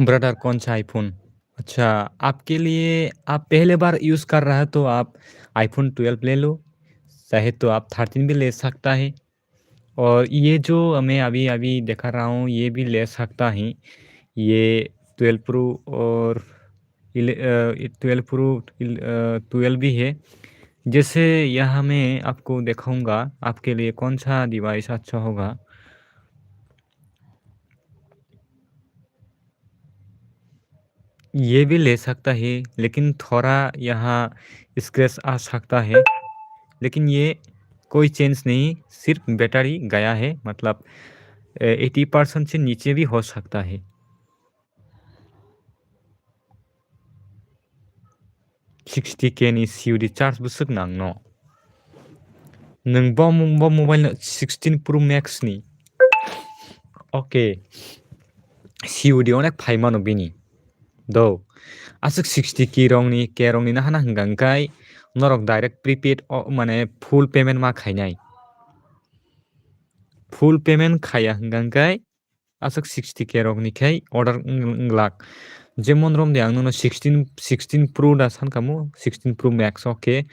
ब्रदर, कौन सा iPhone? अच्छा, आपके लिए, आप पहले बार यूज़ कर रहा है तो आप iPhone twelve ले लो, चाहे तो आप thirteen भी ले सकता है। और ये जो मैं अभी, अभी दिखा रहा हूँ, ये भी ले सकता है। ये twelve Pro और इले-, अ, twelve Pro, इल-, अ, twelve भी है। जैसे यहाँ मैं आपको दिखाऊँगा, आपके लिए कौन सा डिवाइस अच्छा होगा। ये भी ले सकता है, लेकिन थोड़ा यहाँ स्क्रैच आ सकता है, लेकिन ये कोई चेंज नहीं, सिर्फ बैटरी गया है, मतलब, ए, eighty percent से नीचे भी हो सकता है। Sixty K ni C O D charge bwswk nang no. Nwng bo mo-, bo mobile no sixteen Pro Max ni. Okay. C O D onek phai mano bini. Do. Aswk sixty K rong ni, K rong ni nahana hwnka hwnkhe norok direct prepaid o, mane full payment ma khainai. Full payment khaiya hwnka hwnkhe aswk sixty K rok ni khai order wng, wng glak. Jemon romde ang nono sixteen, sixteen Pro da sankamo, sixteen Pro Max, okay.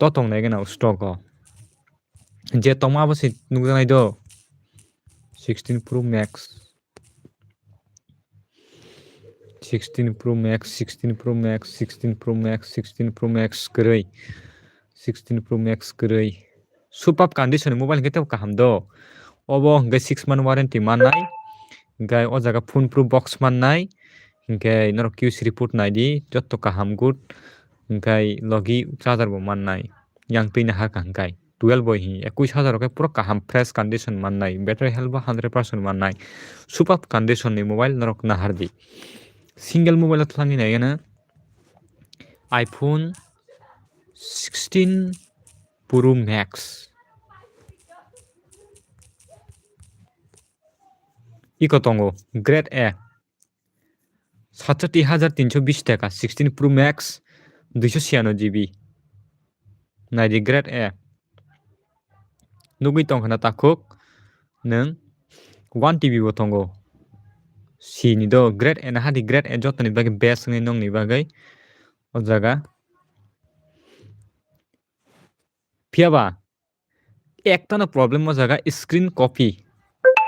To tongnai gana o stock o. Je tongma abo se nukjaknai do. Sixteen Pro Max. Sixteen Pro Max, sixteen Pro Max, sixteen Pro Max, sixteen Pro Max kwrwi. Sixteen Pro Max kwrwi. Superb condition ni mobile hwnkhe teibo kaham do. Obo hwnkhe six month warranty mannai. Hwnkhe o jaga phone proof box mannai. Hwnkhe norok Q C report naidi, jotto kaham good. Hwnkhe logi charger bo mannai. Yang twi naharkha hwnkhe twelve bo hi, ekkuish hajar rok khe puro kaham fresh condition mannai. Battery health bo hundred percent mannai. Superb condition ni mobile norok nahardi. Single mobile o thangwi naigana iPhone sixteen Pro Max. Iko tongo, grade A. Satsati hajar tinso bis taka, sixteen Pro Max, duiso siano G B. Naidi grade A. Nugui tongkhana takhuk, nwng one T B bo tongo. C ni do grade A na hadi grade A jotoni bagwi best wngwi nongni bagwi o jaga. Phiyaba, ektano problem o jaga screen copy.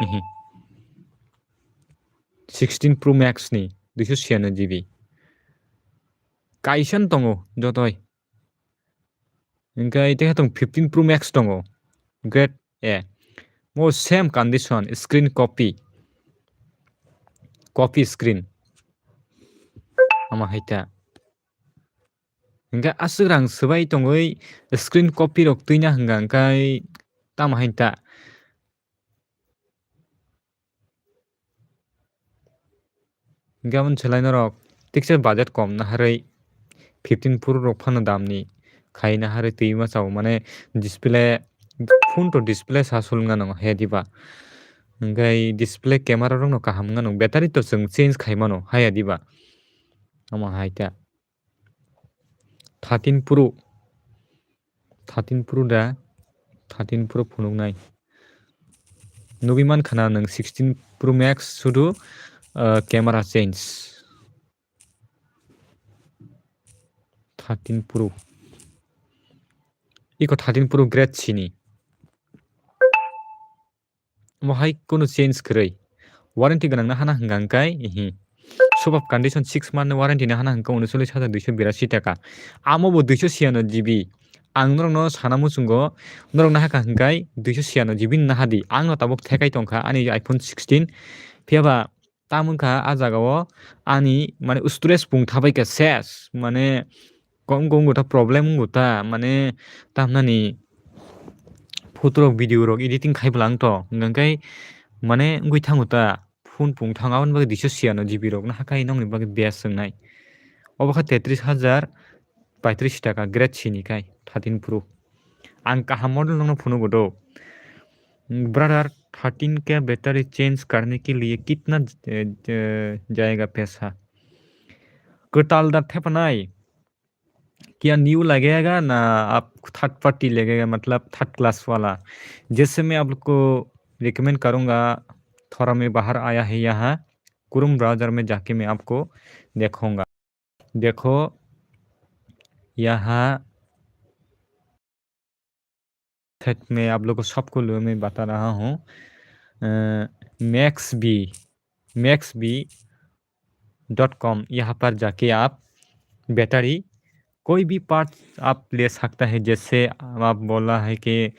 Mhm. Sixteen Pro Max ni duiso siano G B. Kaisa tongo jotoi. Hingke tei tong fifteen Pro Max tongo. Grade A. Mo same condition, screen copy. Copy screen. Ama hai ta. Hingke aswk rang swbai tongwi screen copy rok twina hwnka hwnkhe tamo hai ta. Hingke aboni selai norok tiksa budget kom naharwi fifteen Pro rok phano damni khai naharwi twi ma chao mane display phone to display sa sul wngna nango he diba. Hingke display camera rok no kaham wngna nango battery to chwng change khai mano haya diba. Omo hai ta. Thirteen Pro, thirteen Pro da thirteen Pro phunuknai. Nugwi mankha na nwng sixteen Pro Max sudu, ah, camera change. Thirteen Pro. Iko thirteen Pro grade sini. Omo hai kunu change kwrwi. Warranty gwnang na hana hwnkha hwnkhe, ihi. Sob of condition six month ni warranty na hana hwnkhe unocholish hajar duiso birasi taka. Amo bo duiso siyano G B. Ang norokno sana muchungo, norok nahakha hwnkhe duiso siyano G B ni nahadi. Ang no tabuk thekai tongkha ani iPhone sixteen. Phiyaba tamo wngkha a jagao ani mane storage pung thabai khe ses. Mane Kok wngkha, wngkha ta problem wngkha ta, mane, tamnani photo rok, video rok editing khai bwla wngtong, hwnkhe mane wngwi thango ta, phone pung thango, aboni bagwi duiso siyano G B rok no hakai nokni bagwi best wngnai. Obo kha tetris hajar paitris taka grade sini khai thirteen Pro. Ang kaham model nokno phunugo do. Brother, thirteen K battery change karne ke liye kitna, eh, eh, jayega paisa? Kwtal da thepanai? क्या न्यू लगेगा ना आप third party लगेगा, मतलब third class वाला? जैसे मैं आप लोग को रिकमेंड करूँगा, थोड़ा मैं बाहर आया है यहाँ, क्रोम ब्राउज़र में जाके मैं आपको दिखाऊँगा। देखो, यहाँ सेट में आप लोग को सबको लो मैं बता रहा हूँ। अ, max B, max B dot com, यहाँ पर जाके आप बैटरी कोई भी पार्ट्स आप ले सकता है। जैसे आप बोला है कि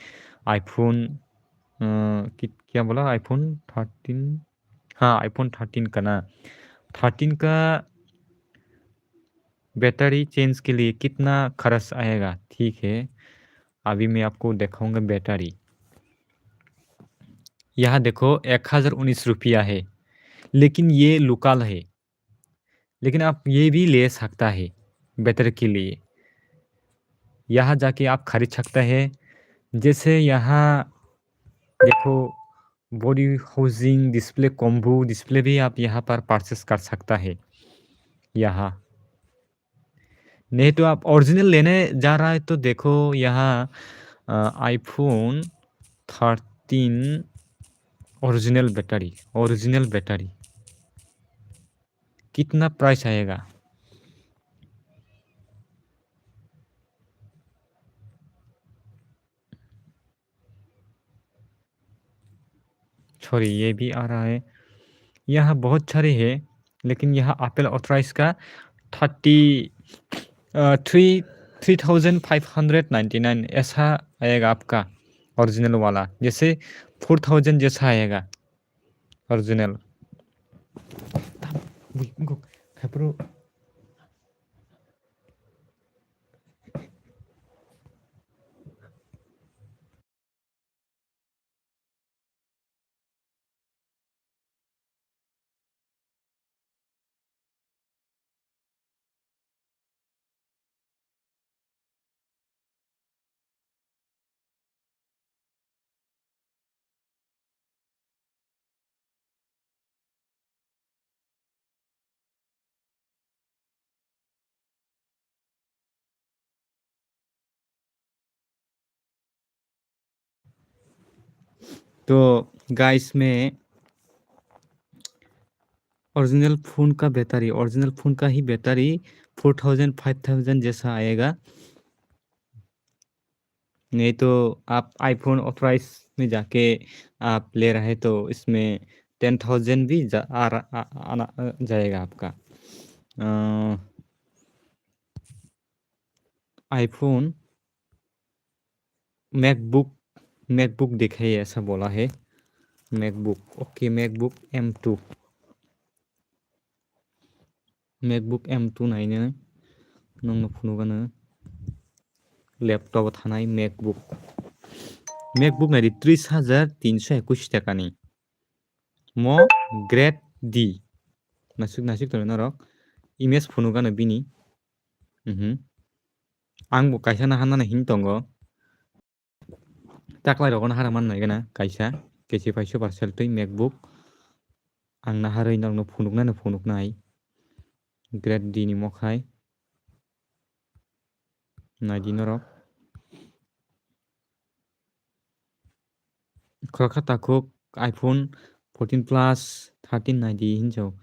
आईफोन, अ, कि, क्या बोला, आईफोन थर्टीन, हाँ, आईफोन थर्टीन का ना, थर्टीन का बैटरी चेंज के लिए कितना खर्च आएगा? ठीक है, अभी मैं आपको दिखाऊंगा बैटरी। यहाँ देखो, एक हजार उन्नीस रुपया है, लेकिन ये लोकल है, लेकिन आप ये भी ले सकता है बैटरी के लिए। यहाँ जाके आप खरीद सकता है। जैसे यहाँ देखो, body housing, display combo display भी आप यहाँ पर परचेस कर सकता है। यहाँ नहीं तो आप ओरिजिनल लेने जा रहा है तो देखो यहाँ, अ, iPhone thirteen original battery, original battery कितना प्राइस आएगा? सॉरी, ये भी आ रहा है। यहाँ बहुत सारे है, लेकिन यहाँ एप्पल ऑथराइज का थर्टी, अ, three, three thousand five hundred ninety nine ऐसा आएगा आपका ओरिजिनल वाला, जैसे फ़ोर थाउजेंड जैसा आएगा ओरिजिनल। तो गाइस, मैं ओरिजिनल फ़ोन का बैटरी, ओरिजिनल फ़ोन का ही battery four thousand, five thousand जैसा आएगा। नहीं तो आप आईफोन ऑथराइज में जाके आप ले रहे तो इसमें टेन थाउजेंड भी जा, आ, आ, आना, आ जाएगा आपका। अ, आईफोन मैकबुक, मैकबुक दिखाइए, ऐसा बोला है। MacBook, okay, MacBook M two. MacBook M two nainai nongno phunukgano laptop o thanai MacBook. MacBook naidi tris hajar tinso ekush takani. Mo grade D. Nasuk nasuk tongwi norok. Image phunukgano bini. Mhm. Ang bo kaisa naharnani hini tongo. Taklai rokno hara man nai gana kaisa, kesi pai super cell twi MacBook. Ang naharwi norokno phunuknano phunuknai. Grade D ni mokhai. Naidi norok. Khoroksa takhuk iPhone fourteen Plus, thirteen naidi hinjo.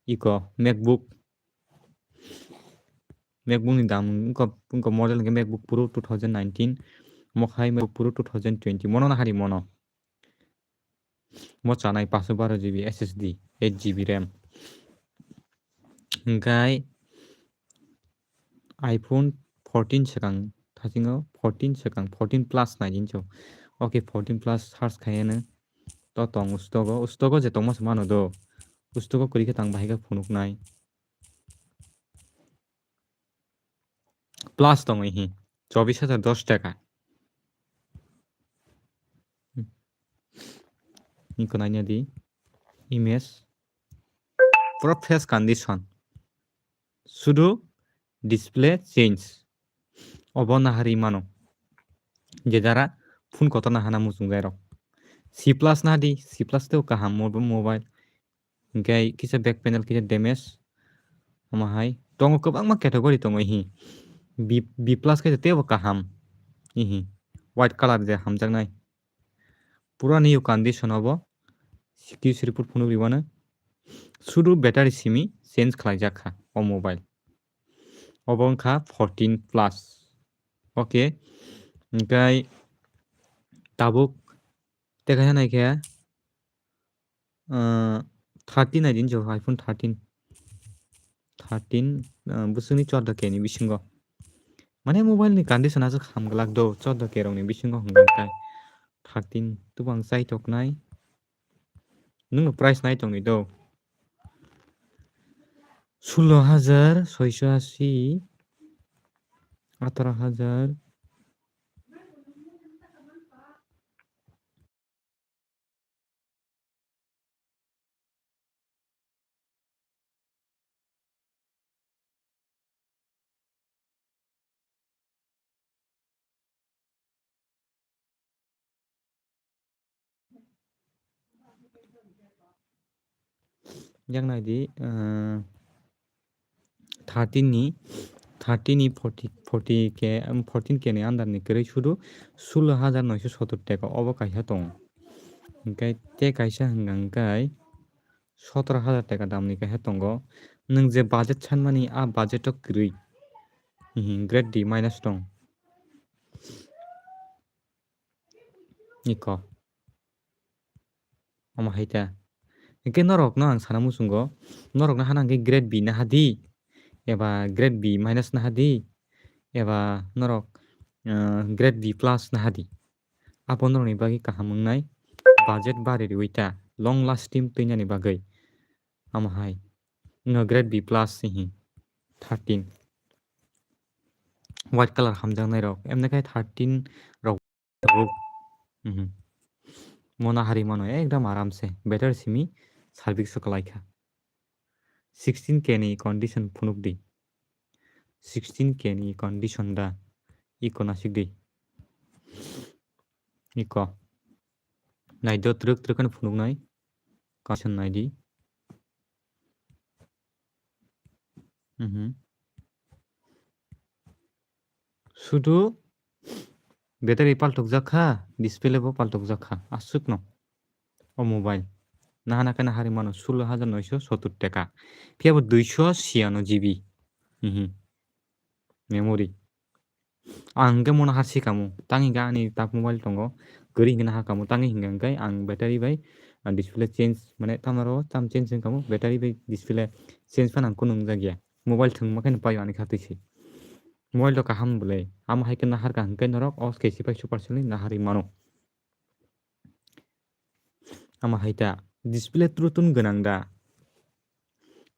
Iko MacBook. MacBook ni dam wngkha, wngkha model hwnkhe MacBook Pro two thousand nineteen, mokhai MacBook Pro two thousand twenty, mono na hari mono. Mo chanai paanch sho baro G B S S D, eight G B RAM. Hwnkhe iPhone fourteen swkang thasingo, fourteen swkang, fourteen Plus naidi hinjo. Okay, fourteen Plus search khaiyano. To tong ustogo, ustogo je tongma se mano do. Ustogo kwrwi khe tang bahai khe phunuknai. Plus tongwi hi, chobis hajar dos taka. Hmm. Iko naina di, image. Pura fresh condition. Sudu display change. Obo nahari mano. Je jara phone kotor nahana muchung jairok. C plus nahadi, C plus teo kaham mo-, mobile. Hwnkhe kisa back panel kisa damage. Omo hai tongo kwbangma category tongo hi. B, B plus khe teibo kaham. Ihi. White color je hamjaknai. Pura new condition obo. Q C report phunuk ribano. Sudu battery simi change khlaijak kha o mobile. Obo wngkha fourteen plus. Okay. Hwnkhe tabuk tei kaisa naikhe, ah, thirteen naidi hinjo, iPhone thirteen. Thirteen, ah, bwswkni chordo K ni bisingo. Mane mobile ni condition aswk ham glak do, chordo K rok ni bisingo hwnkhe thirteen tubang chai toknai. Nwng price nai tongni do. Sullo hajar soiso asi, ataro hajar. Yang naidi, ah, thirteen ni, thirteen ni forty, forty K, um, fourteen K ni under ni kwrwi sudu sullo hajar noisho sotor taka obo kaisa tongo. Hwnkhe tei kaisa hwnka hwnkhe sotoro hajar taka damni kaisa tongo. Nwng je budget sanmani, a budget o kwrwi. Hihi, grade D minus tong. Iko. Omo hai ta. Hwnkhe norokno ang sana muchungo, norokno hana hwnkhe grade B naha di, eba grade B minus naha di, eba norok, ah, grade B plus naha di. Abo norokni bagwi kaham wngnai, budget bari riwi ta, long lasting twinani bagwi. Omo hai. No grade B plus hihi, thirteen. White color hamjaknai rok. Emne khai thirteen rok. Mhm. Mona hari mano ekdam aram se. Better simi service o kwlai kha. Sixteen K ni condition phunuk di. Sixteen K ni condition da. Iko nasik di. Iko. Nai do twrwk twrwk khe phunuk nai. Condition nai di. Mhm. Sudu battery paltok jak kha, display bo paltok jak kha, aswk no. O mobile. Nahana khe nahari mano sullo hajar noisho sotor taka. Phiya bo duisho siyano G B. Mhm. Memory. Ang hwnkhe mono ha sikamo. Tang hwnkhe ani tak mobile tongo. Kwrwi hwnkhe naha kamo. Tang hwnkhe hwnkhe ang battery bai, ah, display change, mane tamaro tam change wngkamo. Battery bai display change phano ang kunu wngjak ya. Mobile thwngma khe paio ani kha twi se. Mobile do kaham bwle. Amo hai khe nahar kha hwnkhe norok o K C bai super cell ni naharwi mano. Amo hai ta display true tone gwnang da?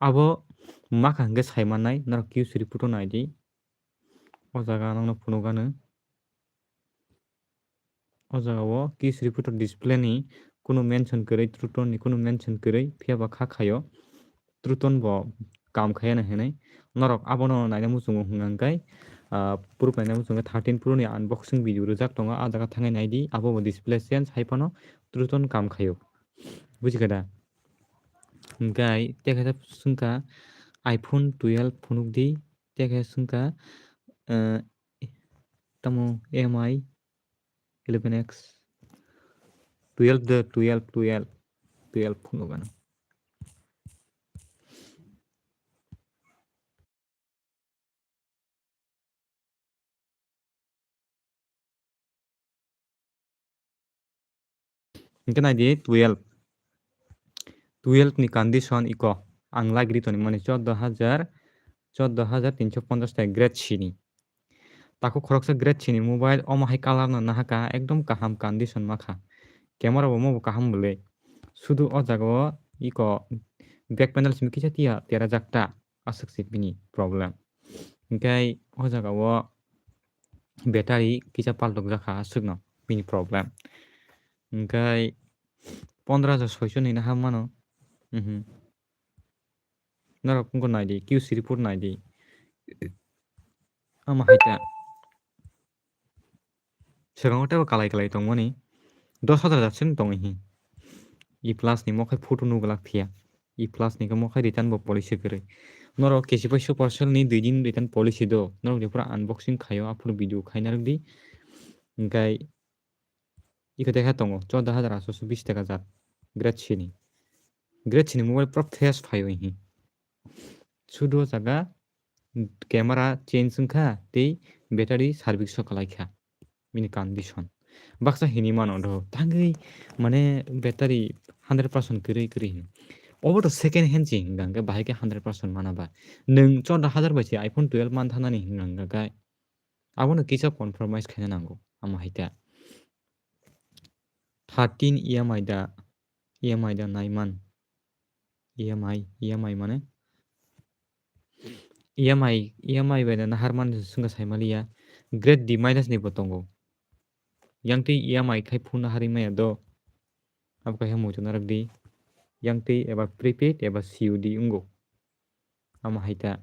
Abo ma kha hwnkhe sai mannai, norok Q C report o nai di. O jaga nokno phunuk ano. O jaga o Q C report o display ni kunu mention kwrwi, true tone ni kunu mention kwrwi, phiya ba kha khaio. True tone bo kam khaiya no hinwi. Norok abono naina muchungo hwnkha hwnkhe, ah, proof naina muchungo thirteen Pro ni unboxing video rwjak tongo, ah jaga thangwi nai di, abo bo display change hai phano true tone kam khaio. Buji kha da? Hwnkhe tei khe swngkha iPhone twelve phunuk di, tei khe swngkha, ah, tamo M I eleven X. Twelve de, twelve, twelve, twelve phunukgano. Hingke nai di twelve. Twelve ni condition iko. Ang lagri toni mani choddo hajar, choddo hajar tinso ponchas ta grade C ni. Takhuk khoroksa grade C ni mobile, omo hai color no nahaka, ekdom kaham condition makha. Camera bo mo bo kaham bwle. Sudu o jaga o iko back panel simi kisa tiya tera jakta. Aswk se bini problem. Hingke o jaga o battery kisa paltok jakha aswkno bini problem. Hingke pondro hajar soiso ni naha mano. Mhm. Norok wngkha nai di, Q C report nai di. Omo hai ta. Swkango teibo kalai kalai tongmani. Dos hajar jat sini tongo hi. E plus ni mokhai photo nugwlak phiya. E plus ni khe mokhai return bo policy kwrwi. Norok K C bai Supercell ni dui din return policy do. Norok je pura unboxing khaio, aphuru video khaina rwdi. Hingkai iko dekha tongo, choddo hajar aatso bis taka jat. Grade C ni. Grade C ni mobile pura fresh phaio hi. Sudu o jaga camera change wngkha tei battery service o kwlaikha. Bini condition. Baksa hinwi mano do, tangwi mane battery hundred percent kwrwi kwrwi hino. Obo to second hand se hinga hwnkhe bahai khe hundred percent mana ba. Nwng choddo hajar bai se iPhone twelve manthanani hinga hwnkhe abono kisa compromise khaina nango. Amo hai ta. Thirteen E M I da, E M I da naiman. E M I, E M I mane? E M I, E M I bai da nahar man swngkha saimaliya. Grade D minus ni bo tongo. Yang twi E M I khai phunukna harwi maya do. Abo kaisa muitu narwk di. Yang twi eba prepaid eba C O D wngo. Amo hai ta.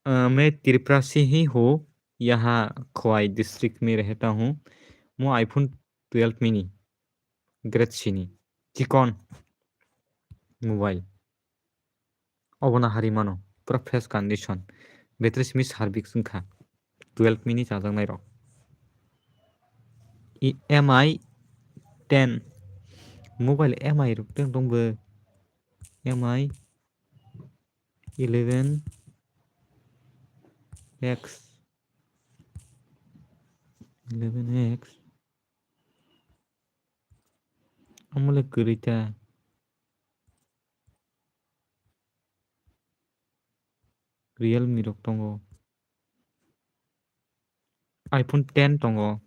अ, मैं त्रिपुरा से ही हूँ, यहाँ खोवाई डिस्ट्रिक्ट में रहता हूँ। Mo iPhone twelve mini, grade C ni, chikon mobile. Obono hari mano, pura fresh condition. Battery simi service wngkha, twelve mini chajaknai rok. I M I ten, mobile M I rok teng tong bo, M I eleven X, eleven X. Amo le kwrwi ta. Realme rok tongo. iPhone ten tongo.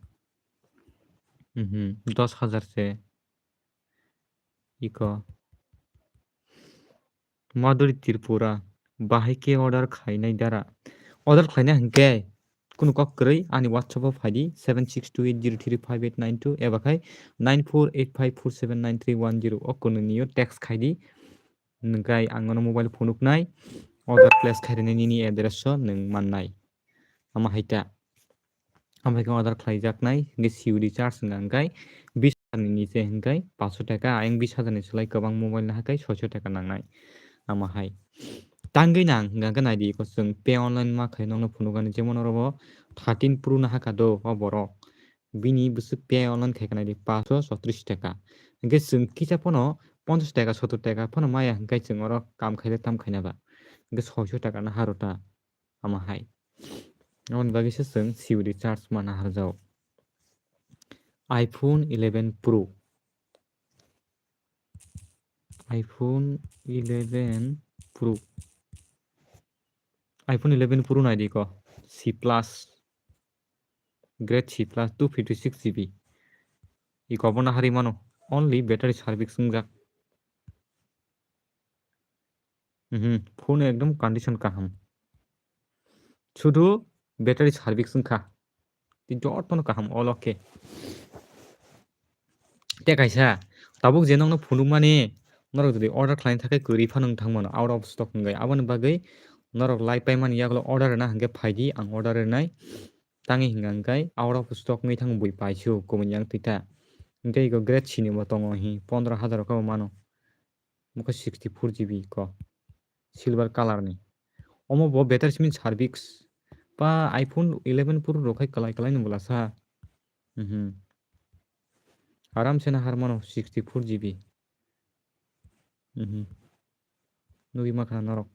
Mhm, dos hajar se. Iko. Madhuri Tripura, bahai khe order khainai dara? Order khlaina hinkhe kunu kok kwrwi ani WhatsApp o phai di, seven six two eight zero three five eight nine two eba khai nine four eight five four seven nine three one zero o kunu ni o text khai di. Hingkai ang nono mobile phunuknai, order place khairwnai nini address o nwng mannai. Amo hai ta. Amo hai khe order khlaijaknai, hingke C O D charge wngkha hingkai bis hajar ni niche hingkai paanch sho taka, ayang bis hajar ni slai kwbang mobile no hakai soi sho taka nangnai. Amo hai. Tangwi nang hingka khe nai di, eko chwng pay online ma khai nokno phunukani, jemon oro bo thirteen pro no haka do o borok. Bini bwswk pay online khai khe nai di paanch sho chotris taka. Hingke chwng kisa phano ponchas taka, sottor taka phano maya hingkai chwng oro kam khaile tam khaina ba. Hingke soi sho taka no haro ta. Amo hai. Aboni bagwi se chwng C O D charge ma naharjao. iPhone eleven Pro. iPhone eleven Pro. iPhone eleven Pro nai di ko. C plus. Grade C plus, two fifty six G B. Iko bono hari mano. Only battery service wngjak. Mhm, phone ekdom condition kaham. Sudu battery service wngkha. Tei jotono kaham olo khe. Tei kaisa tabuk je nokno phunukmani norok jodi order khlaina thangkhe kwrwi phano wng thangmano out of stock wngwi. Aboni bagwi norok lai paimani yagulo order rwna hwnkhe phaidi, ang order rwnai. Tangwi hwnka hwnkhe out of stock wngwi thango bui paisuk kubun yang twi ta. Hwnkhe ego grade C ni bo tongo hi pondro hajar o khe bo mano. Bo khe sixty four G B ko, silver color ni. Omo bo battery simi service. Pa iPhone eleven Pro rok khai kwlai kwlai no bwlasa. Mhm. Aram se nahar mano sixty four G B. Mhm. Nugwi makhna norok.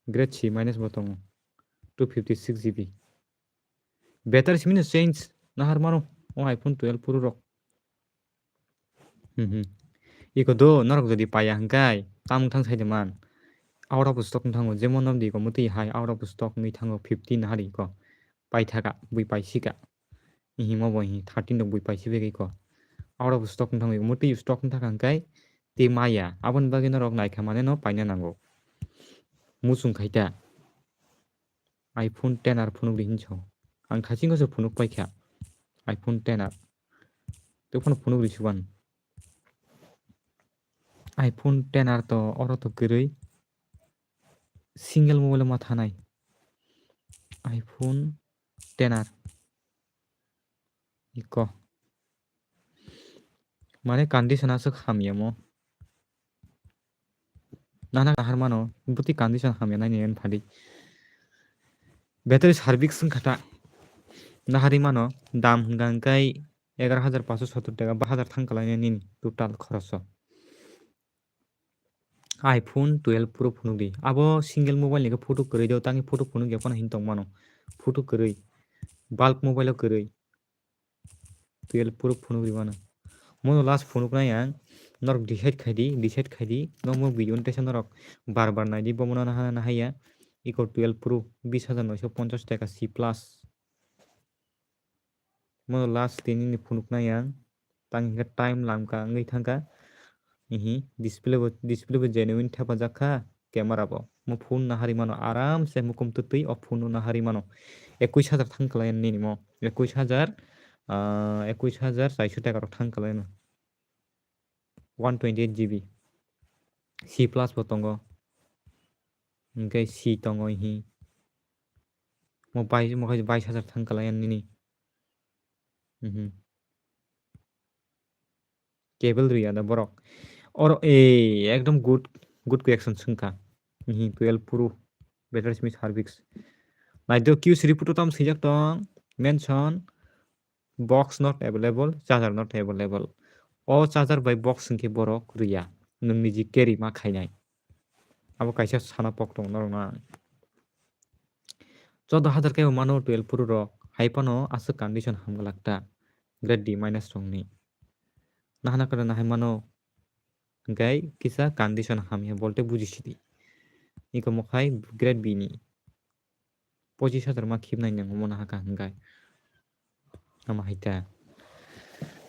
Grade C minus bo tongo. Two fifty six G B. Battery simi no change nahar mano. O iPhone twelve Pro rok. Mhm. Iko do norok jodi paiya hwnkhe tamung thang sai de man. Out of stock wng thango, jemon no di ko mutwi hai out of stock wngwi thango fifteen hari ko. Paithaka, bui paisika. Himo bo hi thirteen rok bui paisi begwi ko. Out of stock wng thango, mutwi stock wng thaka hwnkhe tei maya. Aboni bagwi norok naikha mane no paina nango. Muchung khaita. iPhone ten R phunuk di hinwi sao. Ang thachingko se phunuk paikha. iPhone ten R. Tei phano phunuk di suban. iPhone ten R to oro to kwrwi. Single mobile ma thanai. iPhone ten R. Iko. Mane condition aswk hamya mo. Nana kahar mano, bwtwi condition hamya naini yan phadi. Battery service wngkha ta. Nahari mano, dam hwnka hwnkhe egaroh hajar paanso sottor taka, ba hajar thang kwlainai nini total khoroso. iPhone twelve Pro phunuk di. Abo single mobile ni khe photo kwrwi do, tangwi photo phunuk ya phano hin tong mano. Photo kwrwi. Bulk mobile o kwrwi. Twelve Pro phunuk rimano. Mono last phunuk nai ang. Norok decide khai di, decide khai di. Nokmo video ni teisa norok bar bar nai di, bomono naha naha ya. Iko twelve Pro, bis hajar noisho ponchas taka C plus. Mono last tini ni phunuk nai ang. Tang hingke time lamka wngwi thangka. Ihi, display bo, display bo genuine thepajak kha, camera bo. Mo phone nahari mano, aram se mukum twtwi o phone no nahari mano. Ekwis hajar thang kwlai nini mo. Ekwis hajar, ah, ekwis hajar chaiso taka rok thang kwlai no. One twenty eight G B. C plus bo tongo. Hingke C tongo ihi. Mo bai, mo khai bais hajar thang kwlai nini. Mhm. Cable rwya da borok. Oro, eh, ekdom good, good question swngkha. Ihi, twelve Pro battery simi service. Nai do Q C report o tam swijak tong, mention, box not available, charger not available. O charger bai box hwnkhe borok rwya, nwng niji carry ma khainai. Abo kaisa sana pok tong norok na. Choudo hajar kebo mano twelve Pro rok, hai phano aswk condition hamglak ta, grade D minus rokni. Nahana kwrwna hai mano, hwnkhe kisa condition hamya bolte buji sidi. Iko mokhai grade B ni. Pochis hajar ma khibnai nang omo nahaka hwnkhe. Ama hai ta.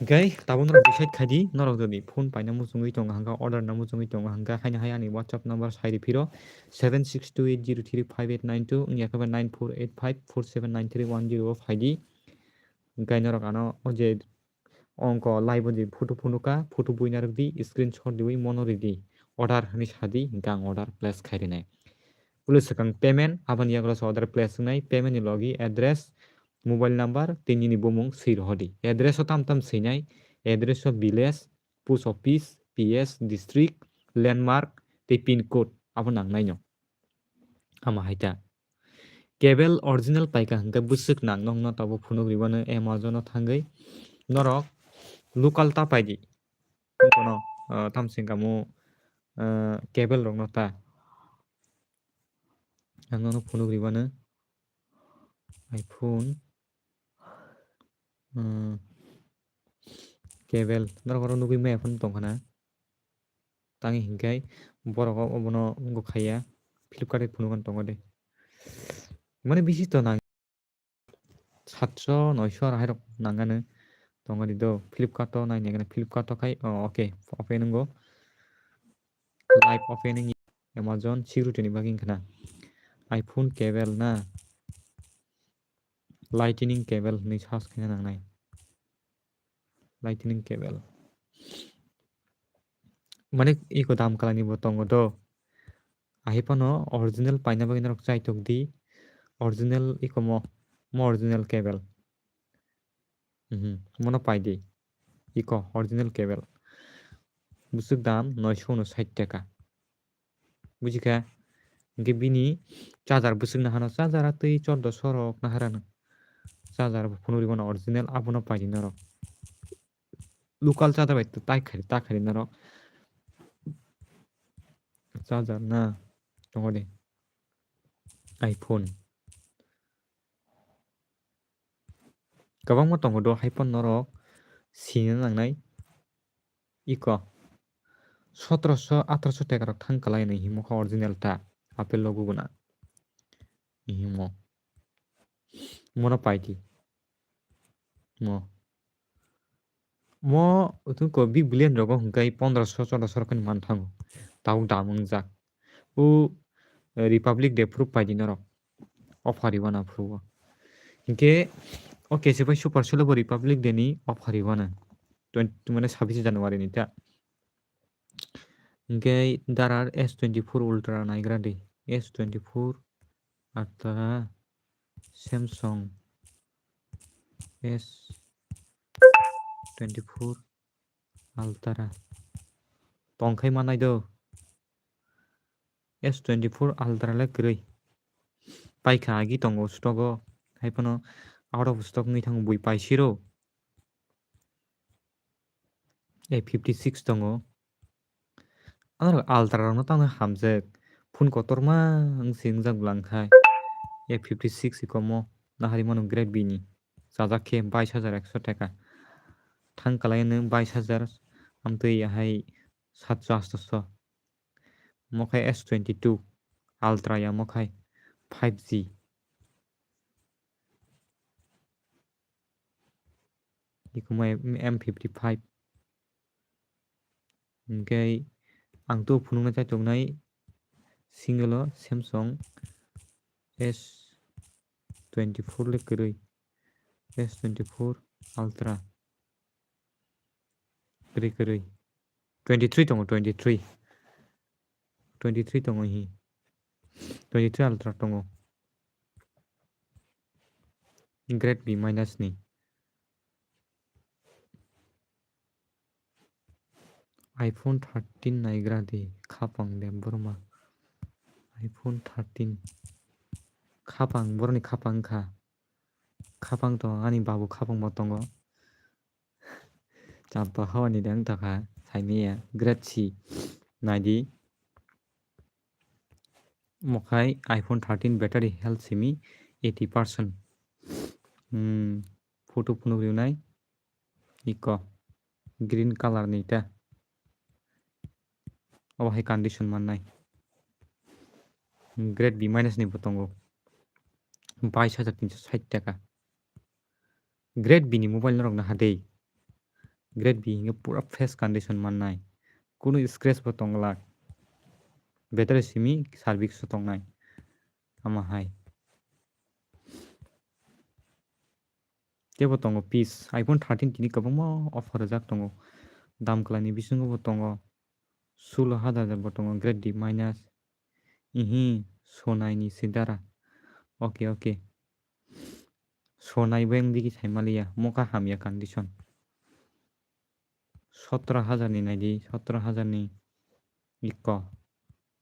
Hwnkhe tabuk norok decide khai di, norok jodi phone paina muchungwi tongo hwnkhe, order na muchungwi tongo hwnkhe, haino hai ani WhatsApp number sai di phiro, seven six two eight zero three five eight nine two, wngya khe ba nine four eight five four seven nine three one zero o phai di. Hwnkhe norok ano o je ongko live o je photo phunukha, photo buina rwk di, screenshot riwi mono ridi, order hinwi sa di, hwnkhe ang order place khai rinai. Ule swkang payment, aboni yagulo se order place wngnai, payment ni logi address, mobile number tei nini bumung swi rohor di. Address o tam tam swinai, address o village, post office, P S, district, landmark tei pin code abo nangnaino. Ama hai ta. Cable original paika hwnkhe bwswk nang nokno tabuk phunuk ribano Amazon o thangwi norok local ta paidi. Bono, ah, tamsing kamo, ah, cable rokno ta. Ang nono phunuk ribano iPhone, hmm, cable norok oro nugwi maya phano tongkha na. Tangwi hinkhe borok o-, obono wngkha ya, Flipkart bai phunukgwi tongo de. Mane bisi to nang satso noisho aro hairok nangano tongo di do. Flipkart o naina gana, Flipkart o khai, oh, okay, open wngo. Live open wngya Amazon security ni bagwi wngkha na. iPhone cable na, lightning cable hinwi search khaina nangnai. Lightning cable. Mane iko dam kwlaini bo tongo do. Ahai phano original paina bagwi norok chaitok di. Original iko mo, mo original cable. Mhm, mono pai di. Iko original cable. Bwswk dam noisho unsait taka. Bujikha? Hinkhe bini charger bwswk nahano, charger a twi chordo sorok naharano. Charger bo phunuk rwmano original, abono paidi norok. Local charger bai tai khari, ta khari norok. Charger na tongo de. iPhone. Kwbangma tongo do, hai phano norok sina nangnai. Iko sotoroso, athroso teka rok thang kalai nai himo kha original ta, Apple logo guna. Himo. Mono paidi. Mo. Mo, tungko big billion rogo hwnkhe pondroso, chordoso rok ni manthango. Tabuk dam wngjak. O, Republic Day phuru paidi norok. Offer rwna phuru o. Hinkhe, o kesi bai Super Sale bo Republic Day ni offer rwna. Twenty, mane sabbish January ni ta. Hinkhe, there are S twenty-four Ultra naigra di. S twenty-four Ultra, Samsung S twenty-four Ultra. Tongkhai manai do. S twenty-four Ultra le kwrwi. Paikha agi tongo stock o. Hai phano out of stock wngwi thango bui paisiro. A fifty-six tongo. Ano Ultra rokno tamo hamjak. Phone kotorma wngsi wngjak bwla wngkhai. A fifty-six ikomo nahari mano grade B ni. Chajak khe bais hajar ekso teka. Thang kalai nw bais hajar, amtwi ahai satso astoso. Mokhai S twenty-two Ultra ya mokhai five G. Ikomo M fifty-five. Hinkhe ang to phunukna chaitongnai single o Samsung S twenty-four le kwrwi, S twenty-four Ultra. Kwrwi, kwrwi. Twenty-three tongo, twenty-three. Twenty-three tongo hi. Twenty-three Ultra tongo. Grade B minus ni. iPhone thirteen naigra di, khapang de borma. iPhone thirteen. Khapang, boroni khapang kha. Khapang to, ani babu khapang bo tongo. Chapa hawani dang taka, saimiya, grade C. Naidi. Mokhai iPhone thirteen battery health simi eighty percent. Hmm, photo phunuk riwnai. Iko green color ni ta. Obo hai condition mannai. Grade B minus ni bo tongo. Bais hajar tinso sait taka. Grade B ni mobile norok naha de. Grade B hinkhe pura fresh condition mannai. Kunu scratch bo tongla. Battery simi service o tongnai. Ama hai. Tebo tongo piece. iPhone thirteen tini kwbangma offer rijak tongo. Dam kwlaini bisingo bo tongo. Sulo hajar hajar bo tongo. Grade D minus. Ihi, sonai ni sidara. Okay, okay. Sonai bo wng digi saimaliya. Moka hamya condition. Sotro hajar ni naidi, sotro hajar ni iko.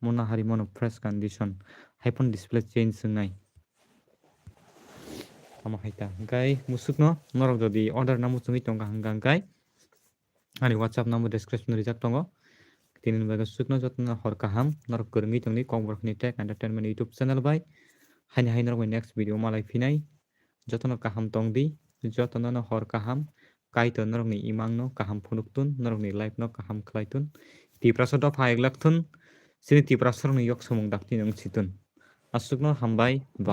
Mona hari mano fresh condition. Hai phone display change wngnai. Tamo hai ta. Hingkai musukno norok jodi order na muchungwi tongkha hingka hingkai ani WhatsApp number description rijak tongo. Tini bagwi sukno jotono hor kaham norok kwrwngwi tongdi Kokborok ni Tech Entertainment YouTube channel bai. Haini hai norok bai next video malai phinai. Jotono kaham tongdi, jotono no hor kaham, Kaitor norokni imangno kaham phunuktun, norokni life no kaham khlaitun, Tiprasa dopha eglak thun, chini Tiprasa rokni yok samung dakti nung chitun. Aswkno hambai, bye.